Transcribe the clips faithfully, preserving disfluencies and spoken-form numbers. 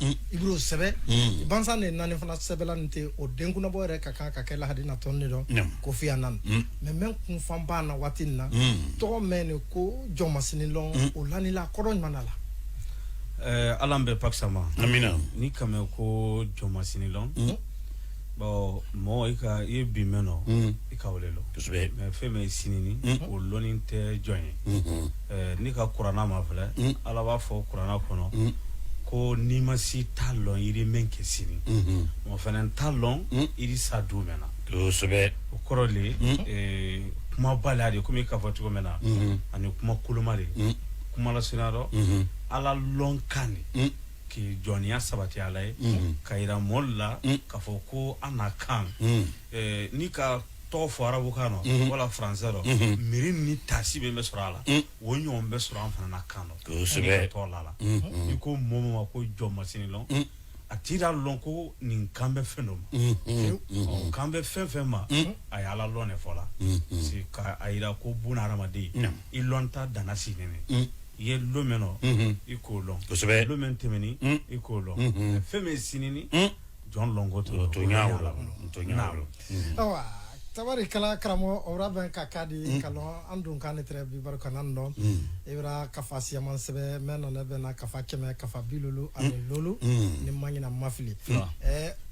I b'o sɛbɛ. Bansan de naani fana sɛbɛla nin ten, o denkunnabɔ yɛrɛ ka kan ka kɛ lahadi natɔ ne dɔn. Ko fiya naani. Mais meŋ kunfan b'a na waati in na, tɔgɔ mɛn nin ko jɔnmasini lɔn, o lanila kɔrɔ ɲuman la. Ɛɛ, ala bɛ pakisama. Amina. Ni kame ko jɔnmasini lɔn, bon, mɔgɔ, i ka, i ye bi mɛn nɔ, i ka wele lɔ. Kosɛbɛ. Mais fɛn bɛ sinini, o lɔni tɛ jɔn ye. Ɛɛ, n'i ka kuranna ma filɛ, ala b'a fɔ kuranna kɔnɔ ko n'i ma si t'a lɔn, i bɛ mɛn kɛ sini, mɔgɔ fana t'a lɔn i bɛ sa du mɛn na. Kosɛbɛ. O kɔrɔ de, ɛɛ, kumaba de, komi i k'a fɔ cogo min na, ani kuma koloma de, kuma lasurunya dɔ, ala lɔn kan de. K'i jɔnya sabati ala ye, ka jira mɔgɔw la k'a fɔ ko an na kan, n'i ka tɔgɔ fɔ arabukan na wala faransɛ la, miiri ni taasi min bɛ sɔrɔ a la, o ɲɔgɔn bɛ sɔrɔ an fana na kan na. Kosɛbɛ. Tɔgɔ la la, i ko mɔgɔ ma ko jɔnmasini lɔn, a t'i da lɔn ko nin kan bɛ fɛn dɔ ma. Ɔ, kan bɛ fɛn fɛn ma, a ye ala lɔn de fɔ la. Parce que k'a jira ko buna hadamaden, i lɔn ta danna si nɛnɛ. I ye lon mɛn nɔ, i k'o lɔn. Kosɛbɛ. Lon mɛn tɛmɛni, i k'o lɔn. Fɛn min ye sinini, jɔn lɔnko to. Ayiwa, tabarikala karamɔgɔ, o bɛ ka k'a di ka lɔn. An dun kan ne tɛ bi baro kan dɔn. I bɛ kafa siyaman sɛbɛn mɛn nɔ, ne bɛ kafa kɛmɛ, kafa bi lolo ani lolo, ni ma ɲin ma fili.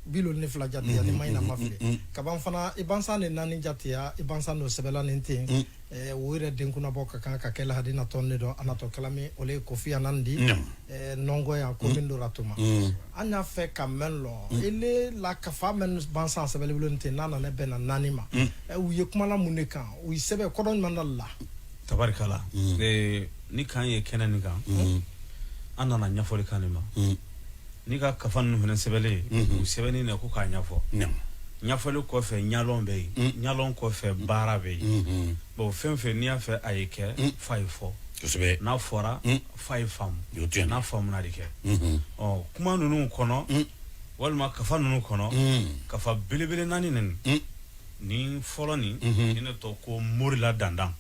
Bi lolo ni fila jate, ni ma ɲin ma fili. Kaban fana, i bansan de naani jateya, i bansan don sɛbɛnla ni ten. O yɛrɛ denkunnabɔ ka kan ka kɛ lahadi natɔ ne dɔn, a natɔ kalami, o ye kofi anandi nɔnkɔ yan ko min dɔra tuma. An y'a fɛ ka mɛn lɔ, i la kafa mɛn bansan sɛbɛnbɛn bolo ten, n'a nana bɛnna naani ma. U ye kumala mun de kan? U sɛbɛn kɔrɔ ɲuman la. Tabarikala, ni kan ye kɛnɛ nin kan, an nana ɲɛfɔli kan nin ma. N'i ka kafa ninnu fana sɛbɛnlen, u sɛbɛnni na ko k'a ɲɛfɔ. Ɲɛfɔli kɔfɛ, ɲalɔn bɛ yen, ɲalɔn kɔfɛ, baara bɛ yen. Bon, fɛn fɛn n'i y'a fɛ a ye kɛ, fa ye fɔ. Kosɛbɛ. N'a fɔra, fa ye faamu. N'a faamuna de kɛ. Ɔ, kuma ninnu kɔnɔ, walima kafa ninnu kɔnɔ, kafa belebele naani ninnu, ni fɔlɔ nin, ni ne tɔgɔ ko Morila Dandan.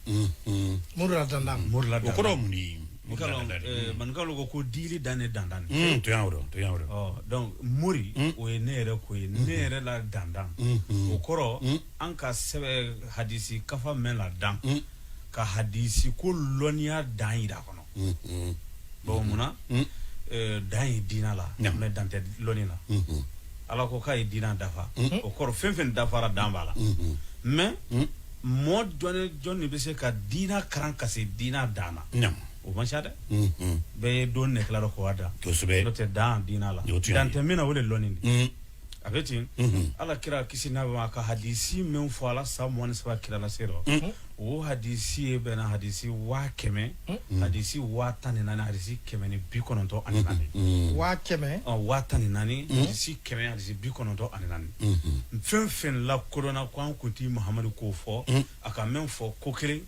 Morila Dandan. Morila Dandan. O kɔrɔ mun de ye? Maninkaw ko, ko dili dan ni dandan. To to. Donc, mori, o ye ne yɛrɛ ko ye, ne yɛrɛ la dandan. O kɔrɔ, an ka sɛbɛn hadisi kafa mɛn la dan, ka hadisi ko lɔnniya dan jira a kɔnɔ. Bon, mun na? Dan ye diinɛ la, mais dan tɛ lɔnni na. Ala ko k'a ye diinɛ dafa. O kɔrɔ, fɛn fɛn dafara dan b'a la. Mais mɔɔ jɔn ni jɔn de bɛ se ka diinɛ karan ka se diinɛ dan na? O man ca dɛ. Bɛɛ ye don ne tila la ko a dan. Kosɛbɛ. N'o tɛ dan diinɛ la. Dan tɛ min na, o de lɔnni. A bɛ ten. Ala kira kisi n'a bɛ ma, a ka hadisi min fɔ, Ala sa mugan ni saba kira la se rɔ. O hadisi ye bɛnna hadisi waa kɛmɛ, hadisi waa tan ni naani, hadisi kɛmɛ ni bi kɔnɔntɔn ani naani. Waa kɛmɛ? Ɔ, waa tan ni naani, hadisi kɛmɛ, hadisi bi kɔnɔntɔn ani naani. Fɛn fɛn lakodɔnna ko an kun tɛ Mahamadu k'o fɔ, a ka mɛn fɔ ko kelen,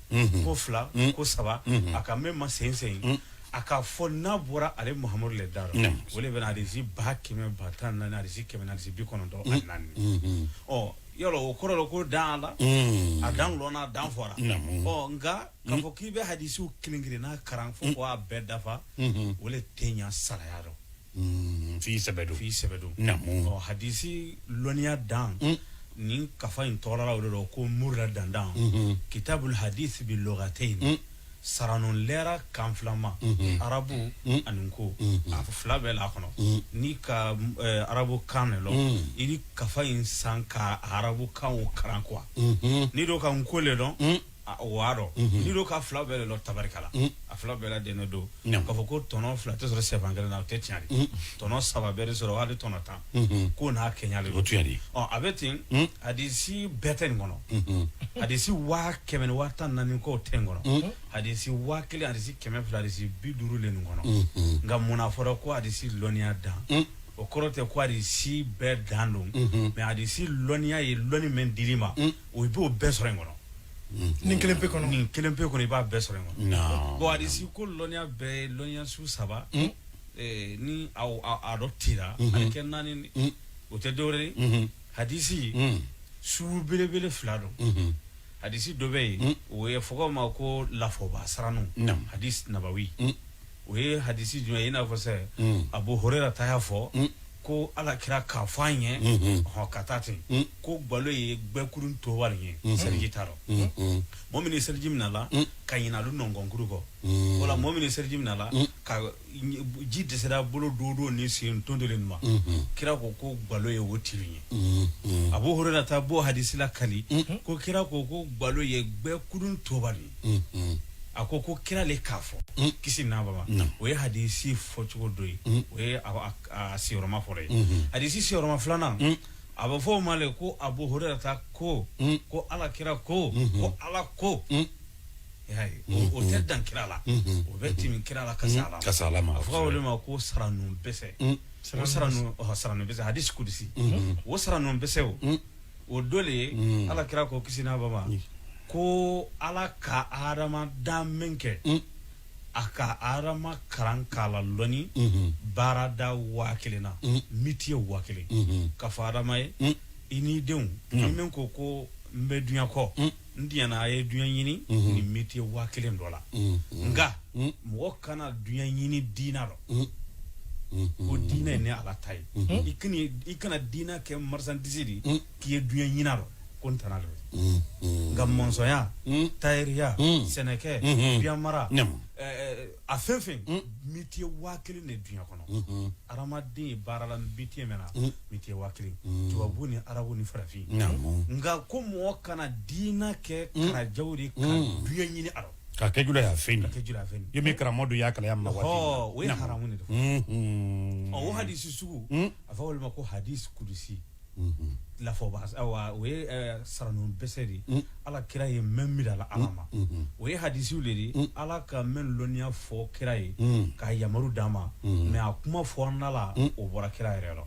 ko fila, ko saba, a ka mɛn ma sensɛn, a ka fɔ n'a bɔra ale Mahamadu le da rɔ. O de bɛna hadisi ba kɛmɛ, ba tan ni naani, hadisi kɛmɛ, hadisi bi kɔnɔntɔn ani naani. Ɔ, yɔrɔ, o kɔrɔ la ko dan la, a dan lɔnna, a dan fɔra. Ɔ, nka k'a fɔ k'i bɛ hadisiw kelen-kelenna karan fo k'a bɛɛ dafa, o le tɛ ɲɛ saraya rɔ. F'i sɛbɛ don. F'i sɛbɛ don. Ɔ, hadisi lɔnniya dan, nin kafa in tɔgɔla o de la ko Murula Dandan, Kitabul Hadith bi Lugatayn, Saranun lɛra kan filama, arabu ani ko, a fila bɛɛ la a kɔnɔ. N'i ka arabu kan de lɔn, i bɛ kafa in san ka arabu kan o karan quoi. N'i don ka n ko le lɔn, o b'a dɔn. N'i don ka fila bɛɛ de lɔn, tabarikala, a fila bɛɛ la dɛnɛ don. K'a fɔ ko tɔnɔ fila tɛ sɔrɔ sɛfan kelen na, o tɛ tiɲɛ ye. Tɔnɔ saba bɛɛ de sɔrɔ, o hali tɔnɔ tan, k'o n'a kɛɲɛ de don. Ɔ, a bɛ ten, hadisi bɛɛ tɛ nin kɔnɔ. Hadisi waa kɛmɛ ni waa tan ni naani k'o tɛ nin kɔnɔ. Hadisi waa kelen, hadisi kɛmɛ fila, hadisi bi duuru le nin kɔnɔ. Nka mun na a fɔra ko hadisi lɔnniya dan? O kɔrɔ tɛ ko hadisi bɛɛ dan don, mais hadisi lɔnniya ye lɔnni min dir'i ma, o, i b'o bɛɛ sɔrɔ in kɔnɔ. Nin kelen pe kɔnɔ. Nin kelen pe kɔnɔ, i b'a bɛɛ sɔrɔ in kɔnɔ. Bon, hadisi ko lɔnniya bɛɛ ye lɔnniya su saba, ni a dɔ tira, a bɛ kɛ naani. O tɛ dɔ wɛrɛ ye. Hadisi su belebele fila don. Hadisi dɔ bɛ yen, o ye fɔ ma ko lafɔba saranu, hadisi nabawi. O ye hadisi jumɛn ye? I n'a fɔ sɛ, abu hurayra ta y'a fɔ ko alakira k'a fɔ a ye, hɔn, ka taa ten, ko gbalo ye gbɛkurun toba le ye, seliji t'a rɔ. Mɔgɔ min ye seliji min a la, ka ɲinɛ alu nɔnkɔnkuru kɔ, o la mɔgɔ min ye seliji min a la, ka ji dɛsɛra bolo doodoo ni sen tontolen ma, kira ko ko gbalo ye o tiri ye. Abu hurayra ta b'o hadisi la kali, ko kira ko ko gbalo ye gbɛkurun toba le ye. A ko ko kira le k'a fɔ, kisi ni nɛɛma b'a ma, o ye hadisi fɔcogo dɔ ye. O ye a sigiyɔrɔma fɔlɔ ye. Hadisi sigiyɔrɔma filanan, a bɛ fɔ o ma le ko abu hurayra ta ko, ko alakira ko, ko ala ko. I y'a ye, o tɛ dan kira la, o bɛ timi kira la ka se a la. A fɔ ka wele ma ko saranun bɛsɛ. O saranun bɛsɛ, hadisi kudusi. O saranun bɛsɛ o, o dɔ le ye, alakira ko kisi ni nɛɛma b'a ma, ko ala ka adama dan min kɛ, a ka adama karan k'a la lɔni, baarada waa kelen na, mitiye waa kelen, ka fɔ adama ye, i n'i denw, ni min ko ko n bɛ duɲa kɔ, n diɲɛna a ye duɲa ɲini nin mitiye waa kelen dɔ la, nka mɔgɔ kana duɲa ɲini diina rɔ. Ko diinɛ ye ne ala ta ye. I kana diina kɛ marisandisi di k'i ye duɲa ɲina rɔ, ko n tana le. Nka mɔnsɔnya, tayiriya, sɛnɛkɛ, biyamara, a fɛn fɛn, mitiye waa kelen de duɲa kɔnɔ. Adamaden ye baara la mitiye mɛn na, mitiye waa kelen, tubabu ni arabu ni farafin. Nka ko mɔgɔ kana diina kɛ kana jaw de ka duɲa ɲini a rɔ. K'a kɛ jula ye a fɛ yen. K'a kɛ jula ye a fɛ yen. I min karamɔgɔ dɔ y'a kalan yan ma waati min na. Ɔhɔɔ, o ye haramu de ye. Unhun. Ɔ, o hadisi sugu, a fɔ olu ma ko hadisi kudusi. Unhun. Lafɔba, awa, o ye, ɛ, saranun bɛsɛ de ye. Un. Ala kira ye mɛn miiri a la Ala ma. Unhun. O ye hadisiw de ye. Un. Ala ka mɛn lɔnniya fɔ kira ye, un, k'a yamaru d'a ma. Unhun. Mais a kuma fɔ an da la, un, o bɔra kira yɛrɛ la.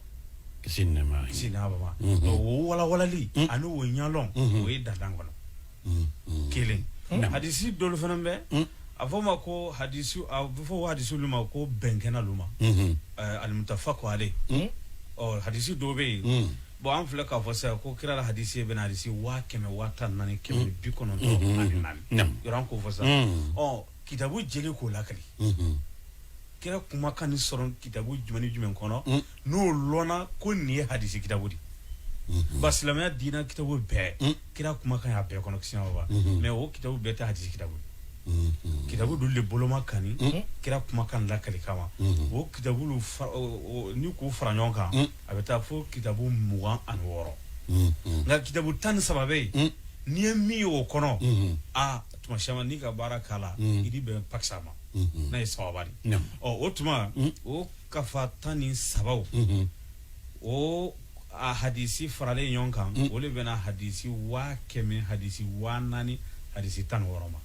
Kisi ni nɛɛma. Kisi ni nɛɛma b'a ma. Unhun. Donc, o walawalali, un, ani o ɲɛdɔn, unhun, o ye dandan kɔnɔ. Kelen. Hadisi dɔw fana bɛ, a fɔ ma ko hadisi, a bɛ fɔ hadisi olu ma ko bɛnkɛna olu ma. Alimutafaku ale. Ɔ, hadisi dɔw bɛ yen. Bon, an filɛ k'a fɔ sisan ko kira la hadisi bɛ na hadisi waa kɛmɛ waa tan naani kɛmɛ ni bi kɔnɔntɔn ani naani. Yɔrɔ an k'o fɔ sisan. Ɔ, kitabu jeli k'o lakali. Kira kumakan ni sɔrɔ kitabu jumɛn ni jumɛn kɔnɔ, n'o lɔnna ko nin ye hadisi kitabu de ye. Ba silamɛya diina kitabu bɛɛ, kira kumakan y'a bɛɛ kɔnɔ, kisi ni nɛɛma b'a ma. Mais o kitabu bɛɛ tɛ hadisi kitabu ye. Kitabu dolu de boloma kani kira kumakan lakali kama. O kitabu n'u k'u fara ɲɔgɔn kan, a bɛ taa fo kitabu mugan ani wɔɔrɔ. Nka kitabu tan ni saba bɛ yen, n'i ye min ye o kɔnɔ, a tuma caman n'i ka baara k'a la, i ni bɛn pakisa ma. N'a ye sawaba de. Ɔ, o tuma, o kafa tan ni sabaw, o a hadisi faralen ɲɔgɔn kan, o de bɛna hadisi waa kɛmɛ, hadisi waa naani, hadisi tan ni wɔɔrɔ ma.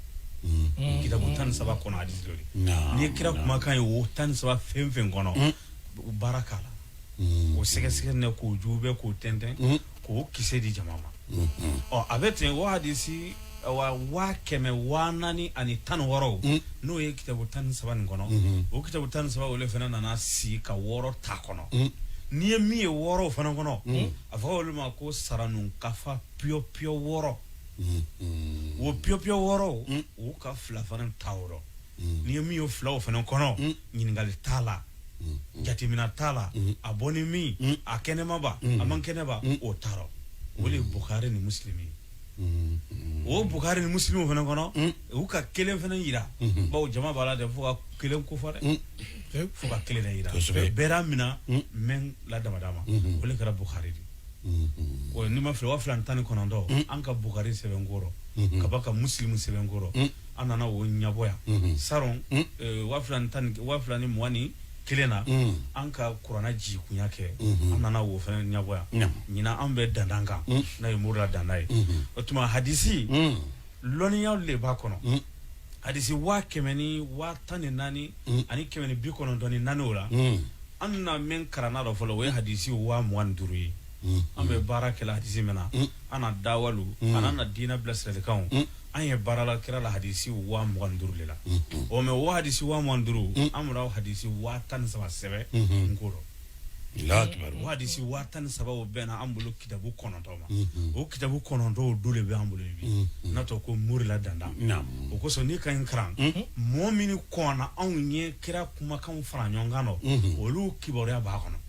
Kitabu tan ni saba kɔnɔ hadisi dɔ de. N'i ye kira kumakan ye o tan ni saba fɛn fɛn kɔnɔ, baara k'a la. O sɛgɛsɛgɛ ne k'o jugu bɛɛ k'o tɛntɛn, k'o kisi di jama ma. Ɔ, a bɛ ten, o hadisi, waa kɛmɛ waa naani ani tan ni wɔɔrɔ, n'o ye kitabu tan ni saba nin kɔnɔ, o kitabu tan ni saba, o fana nana si ka wɔɔrɔ ta kɔnɔ. N'i ye min ye wɔɔrɔ fana kɔnɔ, a fɔ olu ma ko saranun kafa piyɔpiyɔ wɔɔrɔ. O piyɔpiyɔ wɔɔrɔ, o ka fila fana ta o rɔ. N'i ye min ye filaw fana kɔnɔ, ɲininkali t'a la, jateminɛ t'a la, a bɔ ni min, a kɛnɛma ba, a man kɛnɛba, o t'a rɔ. O de ye Bukari ni Muslim ye. O Bukari ni Muslim fana kɔnɔ, u ka kelen fana jira, bawo jama b'a la dɛ, fo ka kelen kofɔ dɛ, fo ka kelen jira. Bɛɛ y'a minɛ, mais la damadama, o de kɛra Bukari de ye. N'i ma fili, waa fila ni tan ni kɔnɔntɔn, an ka Bukari sɛbɛn kɔrɔ, kaba ka Muslim sɛbɛn kɔrɔ, an nana o ɲɛbɔ yan. Saron, waa fila ni tan, waa fila ni mugan ni kelen na, an ka kuranɛ jikunya kɛ, an nana o fana ɲɛbɔ yan. Ɲinan an bɛ dandan kan, n'a ye muru la dandan ye. O tuma hadisi, lɔnniyaw de b'a kɔnɔ. Hadisi waa kɛmɛ ni waa tan ni naani ani kɛmɛ ni bi kɔnɔntɔn ni naani o la, an na min kalan na dɔ fɔlɔ, o ye hadisi waa mugan ni duuru ye. An bɛ baara kɛ hadisi min na, an na dawalu, an na diinɛ bilasiralikanw, an ye baara la kira la hadisi waa mugan ni duuru de la. O mɛ o hadisi waa mugan ni duuru, an bɔra hadisi waa tan ni saba sɛbɛn n ko la. Wo hadisi waa tan ni saba wo bee na an bulu kitabu kɔnɔntɔn ma. O kitabu kɔnɔntɔn wo duu le be an bulu bi. N na too ko mori la dandan. O kosɔn ni ka ɲi karaŋ, moo minnu kɔnna anw ye kira kumakaŋ fara ɲɔgɔn kan dɔ, olu kibaruya b'a kɔnɔ.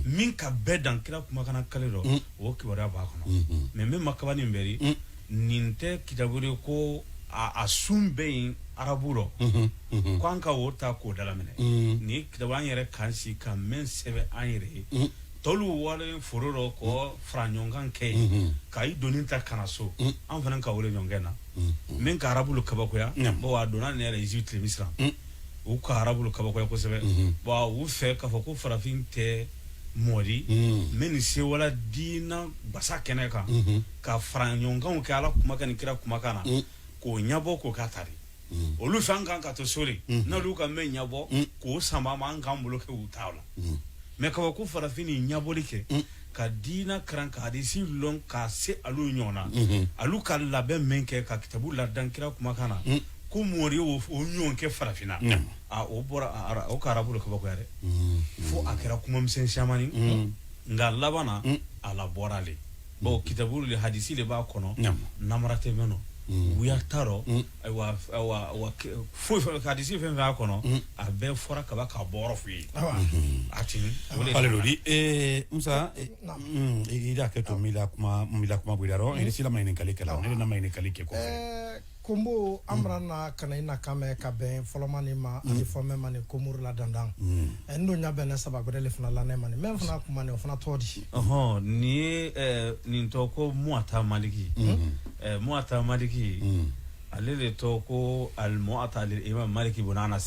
Min ka bɛɛ dan kira kumakanna kale dɔ, o kibaruya b'a kɔnɔ. Mais min ma kabani bɛri, nin tɛ kitabu de ko a sun bɛ yen arabu rɔ, ko an ka o ta k'o dalaminɛ. Nin ye kitabu an yɛrɛ kan si ka mɛn sɛbɛn an yɛrɛ ye. Tɔlu wale foro rɔ ko fara ɲɔgɔn kan kɛ yen, ka i doni ta kana so, an fana ka wele ɲɔgɔn na. Min ka arabulu kabakoya, bon, a donna ne yɛrɛ izi tilemi siran. U ka arabulu kabakoya kosɛbɛ. Bon, u fɛ k'a fɔ ko farafin tɛ mɔdi, min nin sewala diina basa kɛnɛ kan, ka fara ɲɔgɔnkanw kɛ ala kumakan ni kira kumakan na, k'o ɲɛbɔ k'o k'a tari. Olu fɛ an kan ka to sori, n'olu ka mɛn ɲɛbɔ k'o sama ma, an k'an bolo kɛ u taw la. Mais ka ko farafin ɲɛbɔli kɛ, ka diina karan ka hadisi lɔn ka se alu ɲɔgɔn na, alu ka labɛn min kɛ ka kitabu ladan kira kumakan na, ko mori o ɲɔgɔn kɛ farafinna, o bɔra o ka arabu kabakoya dɛ. Fo a kɛra kumamisɛn camani, nka laban na a la bɔra le. Bon, kitabu le, hadisi le b'a kɔnɔ, namara tɛ mɛn nɔ, wuya t'a rɔ. Ayiwa, foyi hadisi fɛn fɛn a kɔnɔ, a bɛɛ fɔra kaba ka bɔ fɔ ye. A ti ale di. Musa, i y'a kɛ to, kuma bɛ da rɔ, i sila ma ɲininkali kɛ la, ne nama ɲininkali kɛ kɔ. Ko n b'o an bara na ka na i na kan mɛn ka bɛn fɔlɔma ni ma ani fɔ mɛn ma ni komuru la dandan. N don ɲa bɛn ne saba bɛrɛ le fana la ne ma ni mɛ fana kuma ni o fana tɔgɔ di. Ɔhɔn, nin ye nin tɔgɔ ko muwata maliki. Muwata maliki, ale de tɔgɔ ko alimata, ale i ma maliki bɔnna na.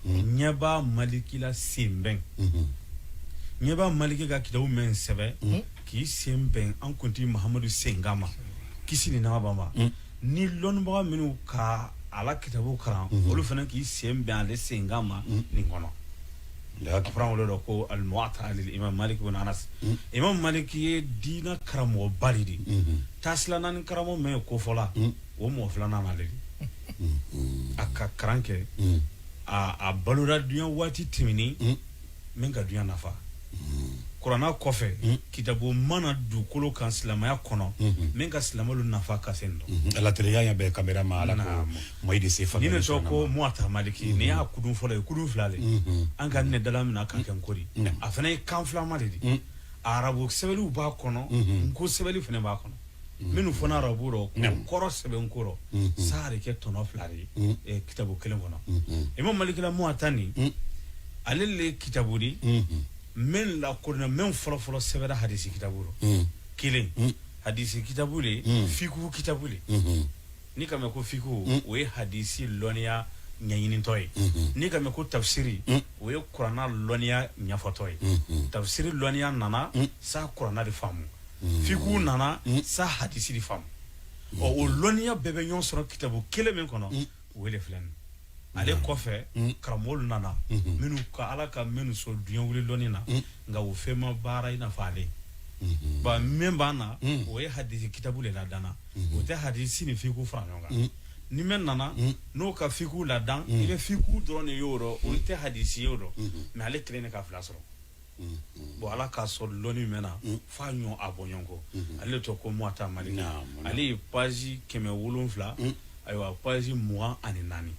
Ɲɛbaa malikila senbɛn, ɲɛbaa maliki ka kitabu mɛn sɛbɛn k'i sen bɛn an kunti mahamadu senkan ma, kisi ni naba ma, ni lɔnnibaga minnu ka ala kitabu kalan, olu fana k'i sen bɛn ale senkan ma nin kɔnɔ. Ka fara wolo dɔ ko alimata, ali i ma maliki bɔnna na. I ma maliki ye diinɛ karamɔgɔba de, tasila naani karamɔgɔ mɛn kofɔla, o mɔgɔ filanan ale de. A ka kalan kɛ, a balola duɲa waati tɛmɛnen, min ka duɲa nafa. Kuranna kɔfɛ, kitabu mana dugukolo kan silamɛya kɔnɔ, min ka silamɛlu nafa ka se dɔn. Alatiriyaya bɛ kamera ma, ala ma de se fa. Ni ne sɔn ko mɔgɔ tamaliki, n'i y'a kudun fɔlɔ ye, kudun fila de, an ka ne dala min na ka kɛ n kori, a fana ye kan filama de di. Arabu sɛbɛnw b'a kɔnɔ, n ko sɛbɛn fana b'a kɔnɔ. Minnu fana arabu rɔ, kɔrɔ sɛbɛn kɔrɔ, sari kɛ tɔnɔ fila de ye kitabu kelen kɔnɔ. I ma malikila mɔgɔ tan nin, ale le kitabu de, mɛ lakurunna mɛ fɔlɔfɔlɔ sɛbɛnra hadisi kitabu rɔ, kelen, hadisi kitabu de, fiku kitabu de. N'i ka mɛn ko fiku, o ye hadisi lɔnniya ɲɛɲinitɔ ye. N'i ka mɛn ko tafisiri, o ye kuranna lɔnniya ɲɛfɔtɔ ye. Tafisiri lɔnniya nana sa kuranna de faamu. Fiku nana sa hadisi de faamu. Ɔ, o lɔnniya bɛɛ bɛ ɲɔgɔn sɔrɔ kitabu kelen min kɔnɔ, o de filɛ. Ale kɔfɛ, karamɔgɔ nana minnu ka ala ka minnu sɔrɔ duɲa wuli lɔnni na, nka o fɛn ma baara i n'a fɔ ale. Ba min b'a na, o ye hadisi kitabu de ladana. O tɛ hadisi ni fiku fara ɲɔgɔn kan. Ni mɛn nana, n'o ka fiku ladan, i bɛ fiku dɔrɔn de y'o rɔ, o tɛ hadisi y'o rɔ. Mɛ ale kelen de ka fila sɔrɔ. Bon, ala k'a sɔrɔ lɔnni mɛn na, f'a ɲɔ a bɔ ɲɔgɔn kɔ. Ale to ko mɔgɔ ta mali, ale ye paz kɛmɛ wolonwula, ayiwa, paz mugan ani naani.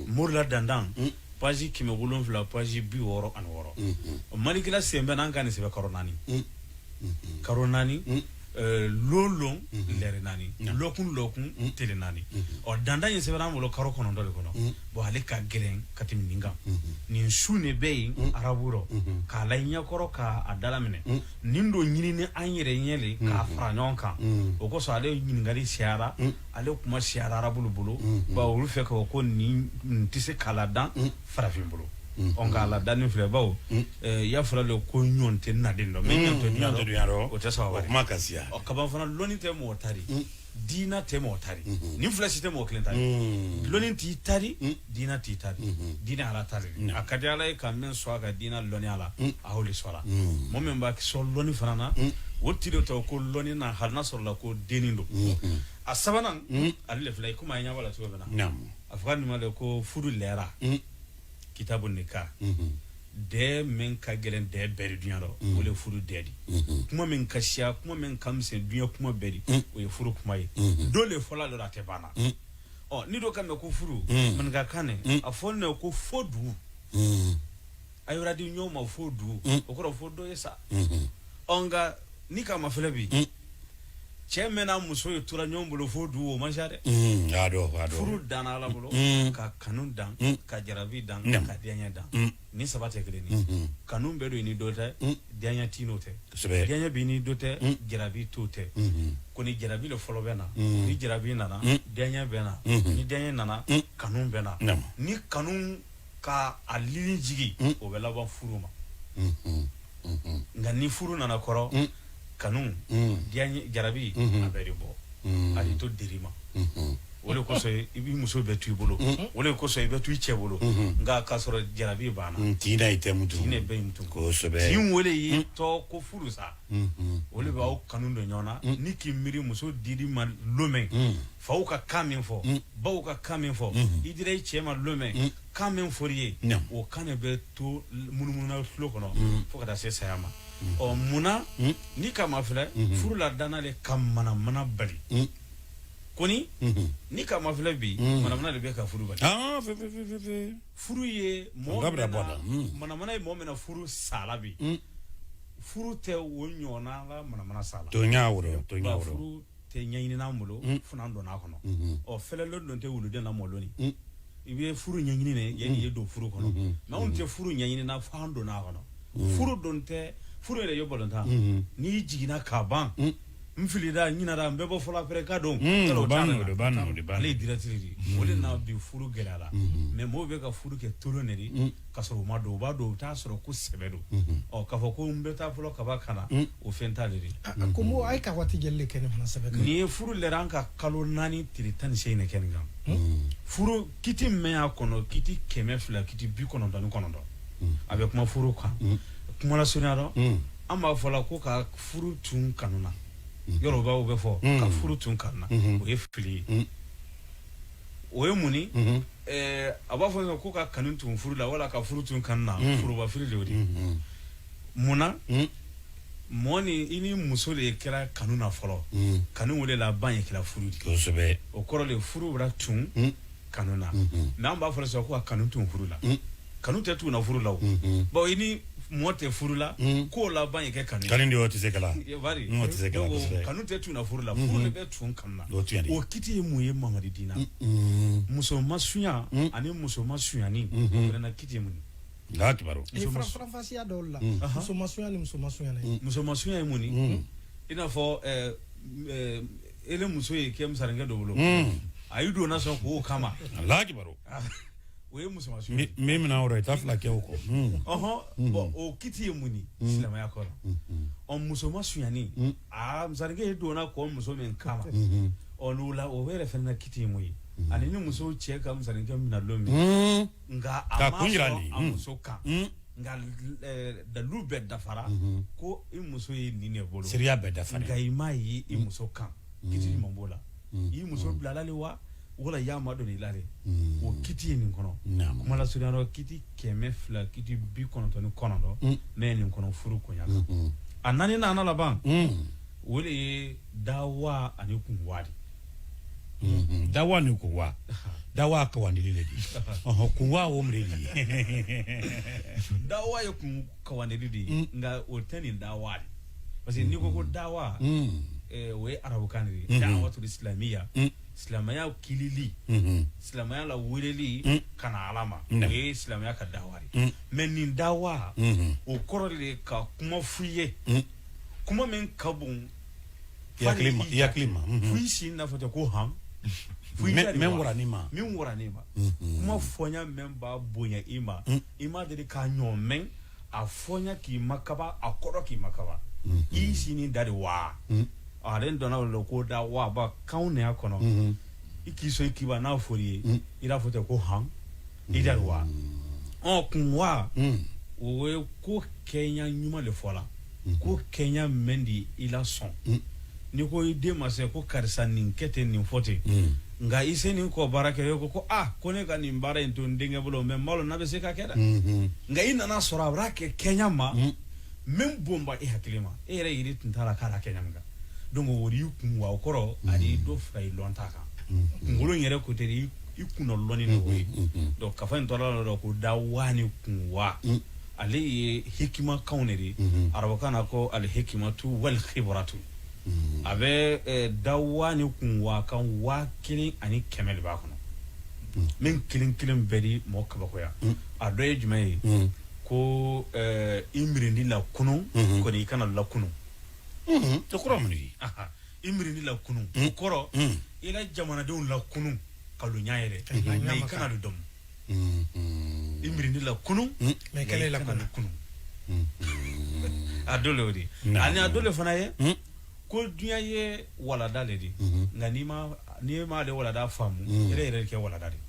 Morila dandan, paz kɛmɛ wolonwula, paz bi wɔɔrɔ ani wɔɔrɔ. Malikila sen bɛ n'an ka nin sɛbɛn karo naani. Karo naani, lon lon, lɛri naani, lɔkun lɔkun, tele naani. Ɔ, dantan in sɛbɛn an bolo karo kɔnɔntɔn de kɔnɔ. Bon, ale ka gɛlɛn ka tɛmɛ nin kan. Nin su de bɛ yen arabu rɔ, k'a la ɲɛkɔrɔ k'a dalaminɛ. Nin don ɲini ni an yɛrɛ ɲɛ de k'a fara ɲɔgɔn kan. O kosɔn, ale ɲininkali siyara, ale kuma siyara arabu bolo. Bon, olu fɛ ka ko nin tɛ se k'a ladan farafin bolo. Ɔ, nka a ladanni filɛ, bawo, i y'a fɔra de ko ɲɔn tɛ naden dɔn, mais ɲɔn tɛ duɲa dɔn, o tɛ sɔn a wari. O kuma ka siya. Ɔ, kaban fana, lɔnni tɛ mɔgɔ tari, diina tɛ mɔgɔ tari, nin fila si tɛ mɔgɔ kelen tari. Lɔnni t'i tari, diina t'i tari. Diinɛ Ala ta de. A ka di Ala ye ka min sɔn a ka diinɛ lɔnniya la, a y'o de sɔrɔ a la. Mɔgɔ min b'a sɔn lɔnni fana na, o tigi de tɔgɔ ko lɔnni na, hali n'a sɔrɔla ko dennin don. A sabanan, ale de filɛ, komi a ye ɲɛ b'a la cogo min na, a fɔ ka nin ma de ko furu lɛra. Kitabu nika. dee meŋ ka geleŋ dee bee ti duñaa to, wo le ye furu dee ti. Kuma meŋ ka siyaa, kuma meŋ ka miseŋ duñaa kuma bee ti, wo ye furu kuma ye. Doo le fo la doo la a te baa na. Ɔ, niŋ doo ka mee ko furu, maninka kaŋ ne, a fo ne ko fo duu. A ye wara di ñoo ma fo duu, wo koro fo doo ye sa. Ɔ, nka niŋ ka ma fele bi, cee meŋ naa musoo ye tura ñoo bulu fo duu wo maŋ sa de. Furu daŋ na ala bulu, ka kanu daŋ, ka jarabi daŋ, ka diyaña daŋ. Niŋ saba te kiliŋ ni kanu be do i ni doo te, diyaña tiinoo te. Diyaña be i ni doo te, jarabi too te. Ko niŋ jarabi le folo be na, niŋ jarabi nana, diyaña be na. Niŋ diyaña nana, kanu be na. Niŋ kanu ka a liliŋ jigi, wo be labaŋ furu ma. Nka niŋ furu nana koro, kanu, jarabi, a be di bo. A di to diri ma. Wo le koso i musoo be tu i bulu. Wo le koso i be tu i cee bulu. Nka ka soro jarabi baa na, tiina i te mutu, tiina i be i mutu. Tii wo le ye to ko furu sa. Wo le be aw kanu do ñoo na. Niŋ kii miiri musoo diri ma lomeŋ, faw ka kaa meŋ fo, baw ka kaa meŋ fo, i dira i cee ma lomeŋ, kaa meŋ fori ye, wo kaa ne be to munumunu na tuloo kono fo ka taa se sayaa ma. Ɔ, muŋ na? Niŋ ka ma fele, furu la daŋ na le ka manamana bali. Ko niŋ, niŋ ka ma fele bi, manamana le be ka furu bali. Furu ye moo meŋ na, manamana ye moo meŋ na furu saa la bi, furu te wo ñoo na la manamana saa la. Tooñaa wo to, tooñaa wo to. Te ñañininaa mu lo, fo na a donnaa kono. Ɔ, feleloo doŋ te wuludenna moo loni. I be furu ñañini ne, ye i ye doo furu kono. Meŋ te furu ñañininaa fo a donnaa kono. Furu doŋ te, furu yere yo bolonta. Niŋ i jiginna ka baŋ, n filidaa, n ñinata, n be bo fo la pere ka doŋ. Wo le ye diratiri di, wo le na bi furu geleyaa la. Mais moo be ka furu ke toloŋ ne di, ka soro u ma doo, u ba doo, u taa soro ko sebe do. Ɔ, ka fo ko n be taa folo kaba kana, o feŋ taa le di. A ko moo a ye ka waati jeli le ke ne fana sebe kan. Niŋ ye furu lera n ka kalo naani tile tan ni seyi ne ke ne kan. Furu kiti meŋ ye a kono, kiti keme fula, kiti bi kononto ni kononto. A be kuma furu kan. Kuma la suniya dɔ, an b'a fo la ko ka furu tun kanu na. Yɔrɔ ba o be fo ka furu tun kanu na, o ye fili ye. O ye mun ni? A b'a fɔ ko ka kanu tun furu la wala ka furu tun kanu na, furuba fili de o de. Mun na? Mɔɔ ni i ni muso de ye kɛra kanu na fɔlɔ. Kanu o de la, a baŋ ye kɛra furu de. O kɔrɔ de, furu bɛ tun kanu na. Mais an b'a fɔ sisan ko ka kanu tun furu la. Kanu tɛ tun na furu la o. Bon, i ni mɔɔ tɛ furu la, k'o laban ye kɛ kanu ye. Kanu de, o tɛ se ka la. Bari, o tɛ se ka la, donc, kosɛbɛ. Kanu tɛ tun na furu la, furu de bɛ tun kanu na. O tun ye de. O kiti ye mun ye Mamadi Dina? Muso masunya ani muso masuyani, o fana na kiti ye mun ye? Alahu akibaru. Muso mas- faranfasiya dɔw la. Muso masunya ni muso masunyani. Muso masunya ye mun ye? I n'a fɔ, ɛ, ɛ, ele muso ye kɛ musarinkɛ dɔ bolo. A y'i don na sɔn k'o kama. Alahu akibaru. O ye muso masunya ye. N bɛ, n bɛ minɛn wɛrɛ, i t'a fila kɛ o kɔ. Ɔhɔn, bon, o kiti ye mun ye silamɛya kɔnɔ? Ɔ, muso masunyani, aa, musarinkɛ y'i don na k'o muso min kama. Ɔ, n'o la, o yɛrɛ fana na kiti ye mun ye? Ani ni muso cɛ ka musarinkɛ minɛ don min, nka a ma sɔrɔ a muso kan. Nka, ɛ, dalilu bɛɛ dafara ko i muso ye nin de bolo. Sariya bɛɛ dafara. Nka i m'a ye i muso kan. Kiti ɲuman b'o la. I muso bilala le wa? Wala i y'a madon i la de? O kiti ye nin kɔnɔ. Kuma lasurunya la, kiti kɛmɛ fila, kiti bi kɔnɔntɔn ni kɔnɔntɔn, mais nin kɔnɔ furu koɲa kan. A naaninan, a na laban. O le ye dawa ani kunwa de. Unhun, dawa ni kunwa. Dawa kawandili le di. Ɔhɔn, kunwa wo mun de di? Dawa ye kun kawandili di, nka o tɛ nin dawa di. Parce que n'i ko ko dawa, ɛɛ, o ye arabukan de ye. Dawatul islamiya. Silamɛya kilili. Silamɛya la weleli ka na Ala ma. O ye silamɛya ka dawa de ye. Mais nin dawa, o kɔrɔ de ye ka kuma f'i ye. Kuma min ka bon, i hakili ma, i hakili ma, unhun, fo i si n'a fɔ ten ko han, fo i da de wa, min warani ma, min warani ma, kuma fɔɲa min b'a bonya i ma, i ma deli k'a ɲɔgɔn mɛn, a fɔɲa k'i makaba, a kɔrɔ k'i makaba, i si n'i da de wa, ale dɔnna o la ko da wa, ba kanw ne y'a kɔnɔ, i k'i sɔn i kiba n'a fɔr'i ye, i n'a fɔ ten ko han, i da de wa, ɔ kun wa, o ye ko kɛɲa ɲuman de fɔ la. Ko kɛɲa mɛn di i la sɔn. N'i ko i den ma se ko karisa nin kɛ ten, nin fɔ ten, Nka i se niŋ ko baara ke i ko ko a ko ne ka niŋ baara in to n denkɛ bolo mais n b'a loŋ na be se ka ke da. Nka i nana sɔrɔ a b'a ke kɛɲa ma meŋ bomba i hakili ma e yɛrɛ yiri tun t'a la k'a la kɛɲa min kan. Donc o di i kun wa o kɔrɔ ani i do fila i lɔnta kan. Kunkolo in yɛrɛ kote i kunna lɔnni ni o ye. Donc kafa in tɔla la dɔ ko da waa ni kun waa. Ale ye hikimakanw de ye. Arabukan na ko alihikimatu wal khibratu. A bɛ dawa ni kun waa kan waa kelen ani kɛmɛ de b'a kɔnɔ. Min kelen kelen bɛɛ di mɔgɔ kabakoya. A dɔ ye jumɛn ye? Ko i mirindi la kunun kɔni i kana la kunun. Cɛkura minnu ye i mirindi la kunun o kɔrɔ i la jamanadenw la kunun ka lu ɲɛ yɛrɛ mais i kana lu dɔn. I mirindi la kunun mais i kana lu kunun. A dɔ le o de ye ani a dɔ le fana ye ko duɲa ye walada le de ye. Nka n'i ma n'i ma ale walada faamu yɛrɛ yɛrɛ kɛ walada de ye.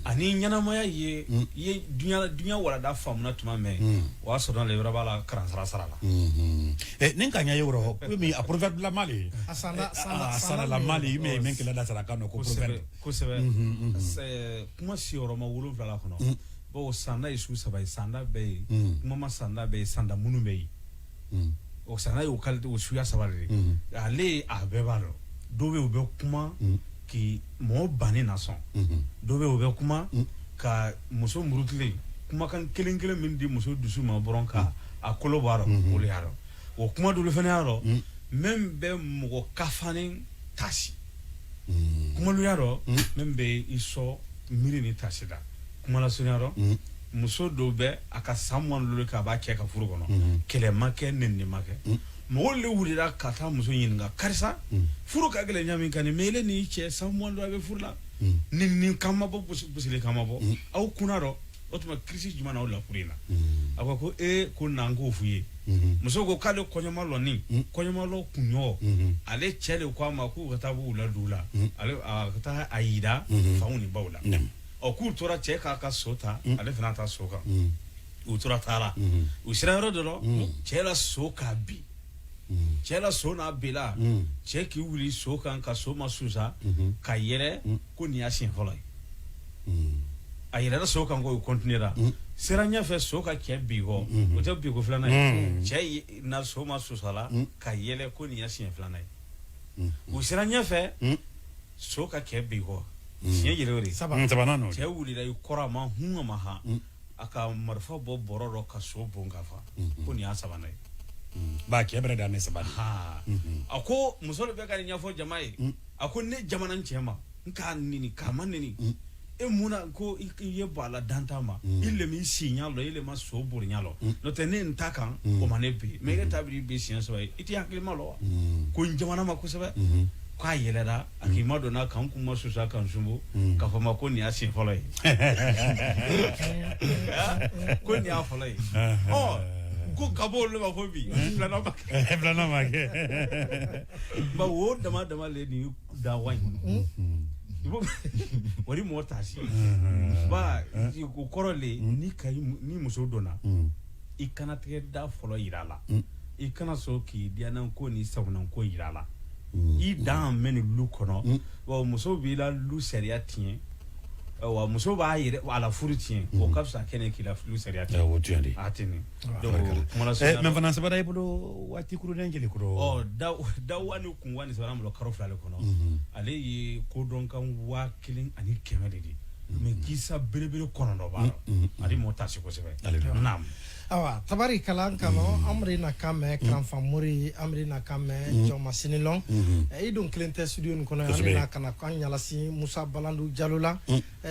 Ani ɲɛnamaya ye i ye duɲa walada faamuna tuma mɛn o y'a sɔrɔ la i yɔrɔ b'a la karansara sara la. Ni ka ɲɛ ye yɔrɔ ko min a porofɛbilama le ye a sandalamama le ye min kɛlɛ da sara kan ko kosɛbɛ. Kuma siyɔrɔma wolonwula kɔnɔ bawo sanda ye su saba ye sanda bɛɛ ye kuma ma sanda bɛɛ ye sanda minnu bɛ yen. O sanda ye o kalite o suya saba de ye. Ale a bɛɛ b'a dɔn dɔw bɛ u bɛ kuma k'i mɔgɔ bannen na sɔn dɔw bɛ u bɛ kuma ka muso murutilen kumakan kelen kelen min di muso dusu ma dɔrɔn ka a kolo b'a dɔn olu y'a dɔn. O kuma dɔw fana y'a dɔn min bɛ mɔgɔ kafannen tasi. Kuma dɔw y'a dɔn min bɛ i sɔn miiri ni tasi la. Kumalasurunya la muso dɔw bɛ a ka san mugan ni duuru kɛ a b'a cɛ ka furu kɔnɔ kɛlɛ ma kɛ nɛni ma kɛ. Mɔgɔw de wulila ka taa muso ɲininka karisa furu ka gɛlɛn ɲa min kan nin mais e n'i cɛ san mugan ni duuru a bɛ furu la nɛni kan ma bɔ gosili kan ma bɔ aw kunna dɔ o tuma crise jumɛn na aw la furu in na. A ko ko ee ko na n k'o f'u ye. Muso ko k'ale kɔɲɔma lɔni kɔɲɔma lɔ kunɲɔgɔn ale cɛ de ko a ma k'u ka taa b'u la dugu la ale ka taa a yira faw ni baw la. Ɔ k'u tora cɛ k'a ka so ta ale fana taa so kan. U tora taara u sera yɔrɔ dɔ cɛ la so k'a bin cɛ la so n'a bɛɛ la cɛ k'i wuli so kan ka so ma susa ka yɛlɛ ko nin y'a siɲɛ fɔlɔ ye. A yɛlɛla so kan ko o continuera sera ɲɛfɛ so ka cɛ bin kɔ o tɛ binko filanan ye cɛ na so ma susala ka yɛlɛ ko nin y'a siɲɛ filanan ye. U sera ɲɛfɛ so ka cɛ bin kɔ siɲɛ yɛlɛ o de sabanan cɛ wulila i kɔrɔ a ma hun a ma han a ka marifa bɔ bɔrɔ dɔ ka so bon ka fa ko nin y'a sabanan ye. Ba cɛ bɛrɛ da ne saba a ko muso de bɛ ka nin ɲɛfɔ jama ye a ko ne jamana cɛ ma n k'a nini k'a ma nini e mun na ko i ye bɔ a la dantan ma i lemi i si ɲa lɔ i lema so bori ɲa lɔ n'o tɛ ne n ta kan o ma ne bi mais e ta bi bi siɲɛ saba ye i tɛ hakilima lɔ wa ko n jamana ma kosɛbɛ k'a yɛlɛra a k'i ma dɔn n'a kan kun ma susa kan sunbo k'a fɔ ma ko nin y'a siɲɛ fɔlɔ ye ko nin y'a fɔlɔ ye ɔ ko ka bɔ olu ma fo bi filanan ma kɛ filanan ma kɛ ba wo dama dama le nin da wa in kɔnɔ o ni mɔgɔ tasi ba o kɔrɔ le ni ka ni muso donna i kana tigɛ da fɔlɔ yira a la i kana sɔn k'i diyanan ko ni sabanan ko yira a la i dan mɛn ni lu kɔnɔ wa muso b'i la lu sariya tiɲɛ wa muso b'a yɛrɛ a la furu tiɲɛ o ka fisa kɛnɛ k'i la lu sariya tiɲɛ o tiɲɛ de a tɛ nin donc kuma la mɛ fana sɛbɛnra i bolo waati kurunnen jeli kɔrɔ da da wa ni kun wa ni sɛbɛn bolo karo fila de kɔnɔ ale ye kodɔnkan waa kelen ani kɛmɛ de di mɛ kisa belebele kɔnɔntɔn b'a la ale m'o ta se kosɛbɛ naam awa tabari kalan kama amri na kame karanfa mori amri na kame jɔnma sinilɔn i dun kelen tɛ studio in kɔnɔ yan na kana kan ɲalasi musa balandu jalo la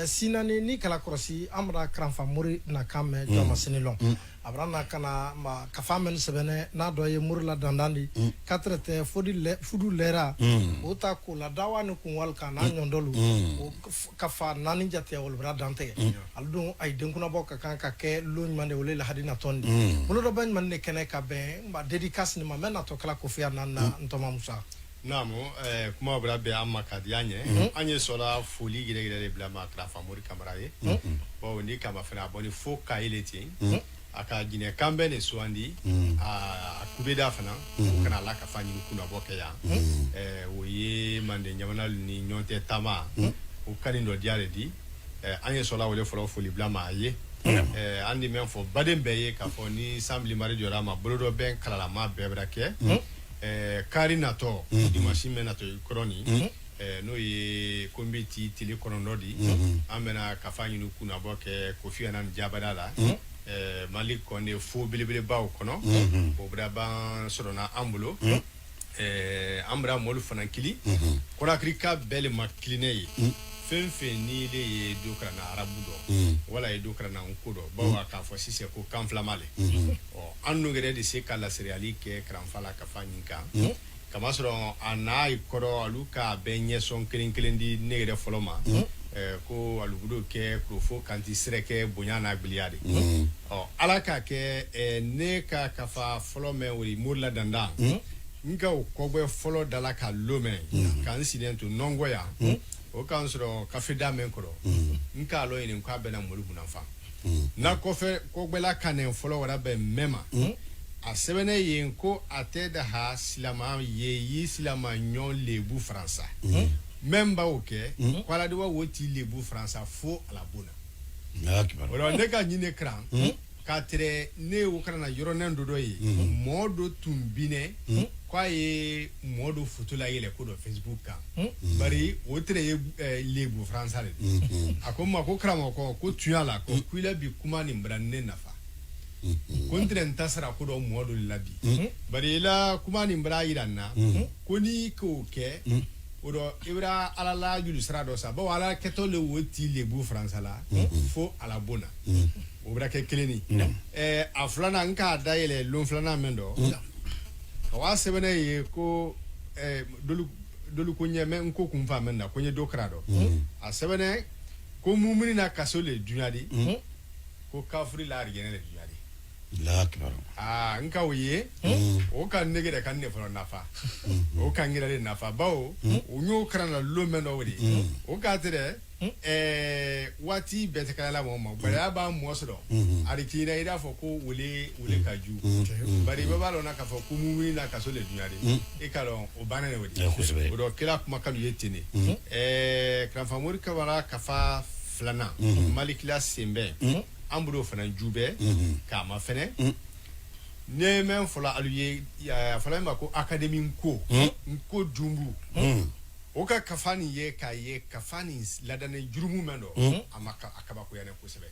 sinani ni kala kɔlɔsi amra karanfa mori na kame jɔnma sinilɔn a bɛ na ka na kafa mɛn sɛbɛnɛ n'a dɔ ye muru la dandan di katerɛ tɛ fo fudu lɛra o ta k'o la dawa ni kun wali kan n'a ɲɔgɔndɔlu ka fa naani jate wali dantɛ ale don a ye denkunbɔ ka kan ka kɛ lo ɲuman de wele la hadina tɔn di bolo dɔ bɛ ɲuman de kɛnɛ ka bɛn dedi kasi ma mɛ natɔ kala kofiya na na ntɔma musa. Naamu, ɛɛ, kuma bɛ bɛn an ma ka diya ɲɛ. An ye sɔrɔ foli yɛrɛ yɛrɛ de bila ma kira Famori Kamara ye. Bawo ni kama fana a bɔ ni fo k'a ye ten. A ka jinɛ kanbɛn de sugandi. A kubeda fana, o kana a la kafa ɲini kunnabɔ kɛ yan. Ɛɛ, o ye manden jamana ni ɲɔgɔn tɛ taama, o kani dɔ diya de di. Ɛɛ, an ye sɔla wele fɔlɔ foli bila ma a ye. Ɛɛ, an di mɛn fɔ baden bɛɛ ye k'a fɔ ni sanbilen mari jɔra a ma, bolo dɔ bɛn kalalama bɛɛ bɛ kɛ. Ɛɛ, kari natɔ, dimanche mɛn natɔ i kɔrɔni. Ɛɛ, n'o ye ko n bɛ ti tile kɔnɔntɔn di, an bɛna kafa ɲini kunnabɔ kɛ Kofi Annan jabada la. Ɛɛ, Mali kɔni fo belebelebaw kɔnɔ, o bɛɛ b'an sɔrɔna an bolo. Ɛɛ, an bɛna mɔlu fana kili, Konakirika bɛɛ le ma kilinɛ ye. Fɛn fɛn ni le ye do karana arabu dɔ, wala ye do karana n ko dɔ, bawo k'a fɔ sisan ko kanfilama le. Ɔ, an n'o yɛrɛ de se ka lasiriyali kɛ karanfa la kafa ɲini kan. Kamasɔrɔ a n'a kɔrɔ, olu k'a bɛɛ ɲɛsɔn kelen kelen di ne yɛrɛ fɔlɔ ma, ko alu bɛ kɛ kurofo kanti sɛrɛkɛ bonya n'a giliya de. Ɔ, Ala k'a kɛ ne ka kafa fɔlɔ mɛn o ye mori la dandan, nka o kɔbɛ fɔlɔ da la ka lo mɛn, ka n sigilen to nɔnkɔ yan, o k'an sɔrɔ kafe da mɛn kɔrɔ, n k'a lɔ ɲini k'a bɛna mori kunnafa. Na kɔfɛ, kɔgbɛla kannen fɔlɔ wɛrɛ bɛ mɛn ma. A sɛbɛnnen yen ko a tɛ daha silama ye, yi silama ɲɔ lebu faransa. Mɛn b'o kɛ, ko Aladiwa wo ti lebu faransa fo Alabon na. O la, ne ka ɲini kalan, k'a tɛrɛ ne ye o kana na yɔrɔnɛ dɔ dɔ ye, mɔɔ dɔ tun binnen, ko a ye mɔɔ dɔ foto la yɛlɛ ko dɔ Facebook kan. Bari o tɛrɛ ye lebu faransa de. A ko n ma ko karamɔgɔ, ko tuya la, ko kula bi kuma nin bara ne nafa. Ko n tɛna n ta sara ko dɔ mɔgɔ dɔ la bi. Bari i la kuma nin bara yira n na, ko n'i k'o kɛ, o dɔ i bɛ ala la juru sira dɔ sa, bawo ala kɛtɔ le wo ti lebu faransala fo Alabon na. O bɛ kɛ kelen ni a filanan, n k'a da yɛlɛ lon filanan mɛn dɔ, a wa sɛbɛnbɛnɛ ye ko dolu ko ɲɛ mɛ n ko kun fa mɛn na, ko n ye dɔ kɛra dɔ, a sɛbɛnbɛnɛ ko mumuni na kaso le dunya de, ko kafiri la arijɛnɛ le dunya de. Aa, n ka o ye, o ka nege de ka ne fɔlɔ nafa, o ka n yɛrɛ de nafa, bawo u y'o kalan na lon mɛn dɔ o de, o k'a tɛ dɛ. Ɛɛ, waati bɛɛ tɛ kalala mɔgɔ ma, baya b'a mɔgɔ sɔrɔ, a bɛ k'i la i n'a fɔ ko wele, wele ka ju. Bari i b'a dɔn k'a fɔ ko mun wulila ka so le dunya de, e k'a dɔn o banna de, o de kosɛbɛ, o dɔn kira kumakan ye ten de. Ɛɛ, karamɔgɔ Mori Kamara kafa filanan, Malikila sen bɛ, an bolo fana ju bɛ, k'a ma fɛnɛ. Ne mɛn fɔlɔ alu ye, a fɔra ma ko akademi ko, ko dunbu. O ka kafa nin ye, k'a ye kafa nin ladannen jurumu mɛn dɔ, a ma a kabakoya ne kosɛbɛ.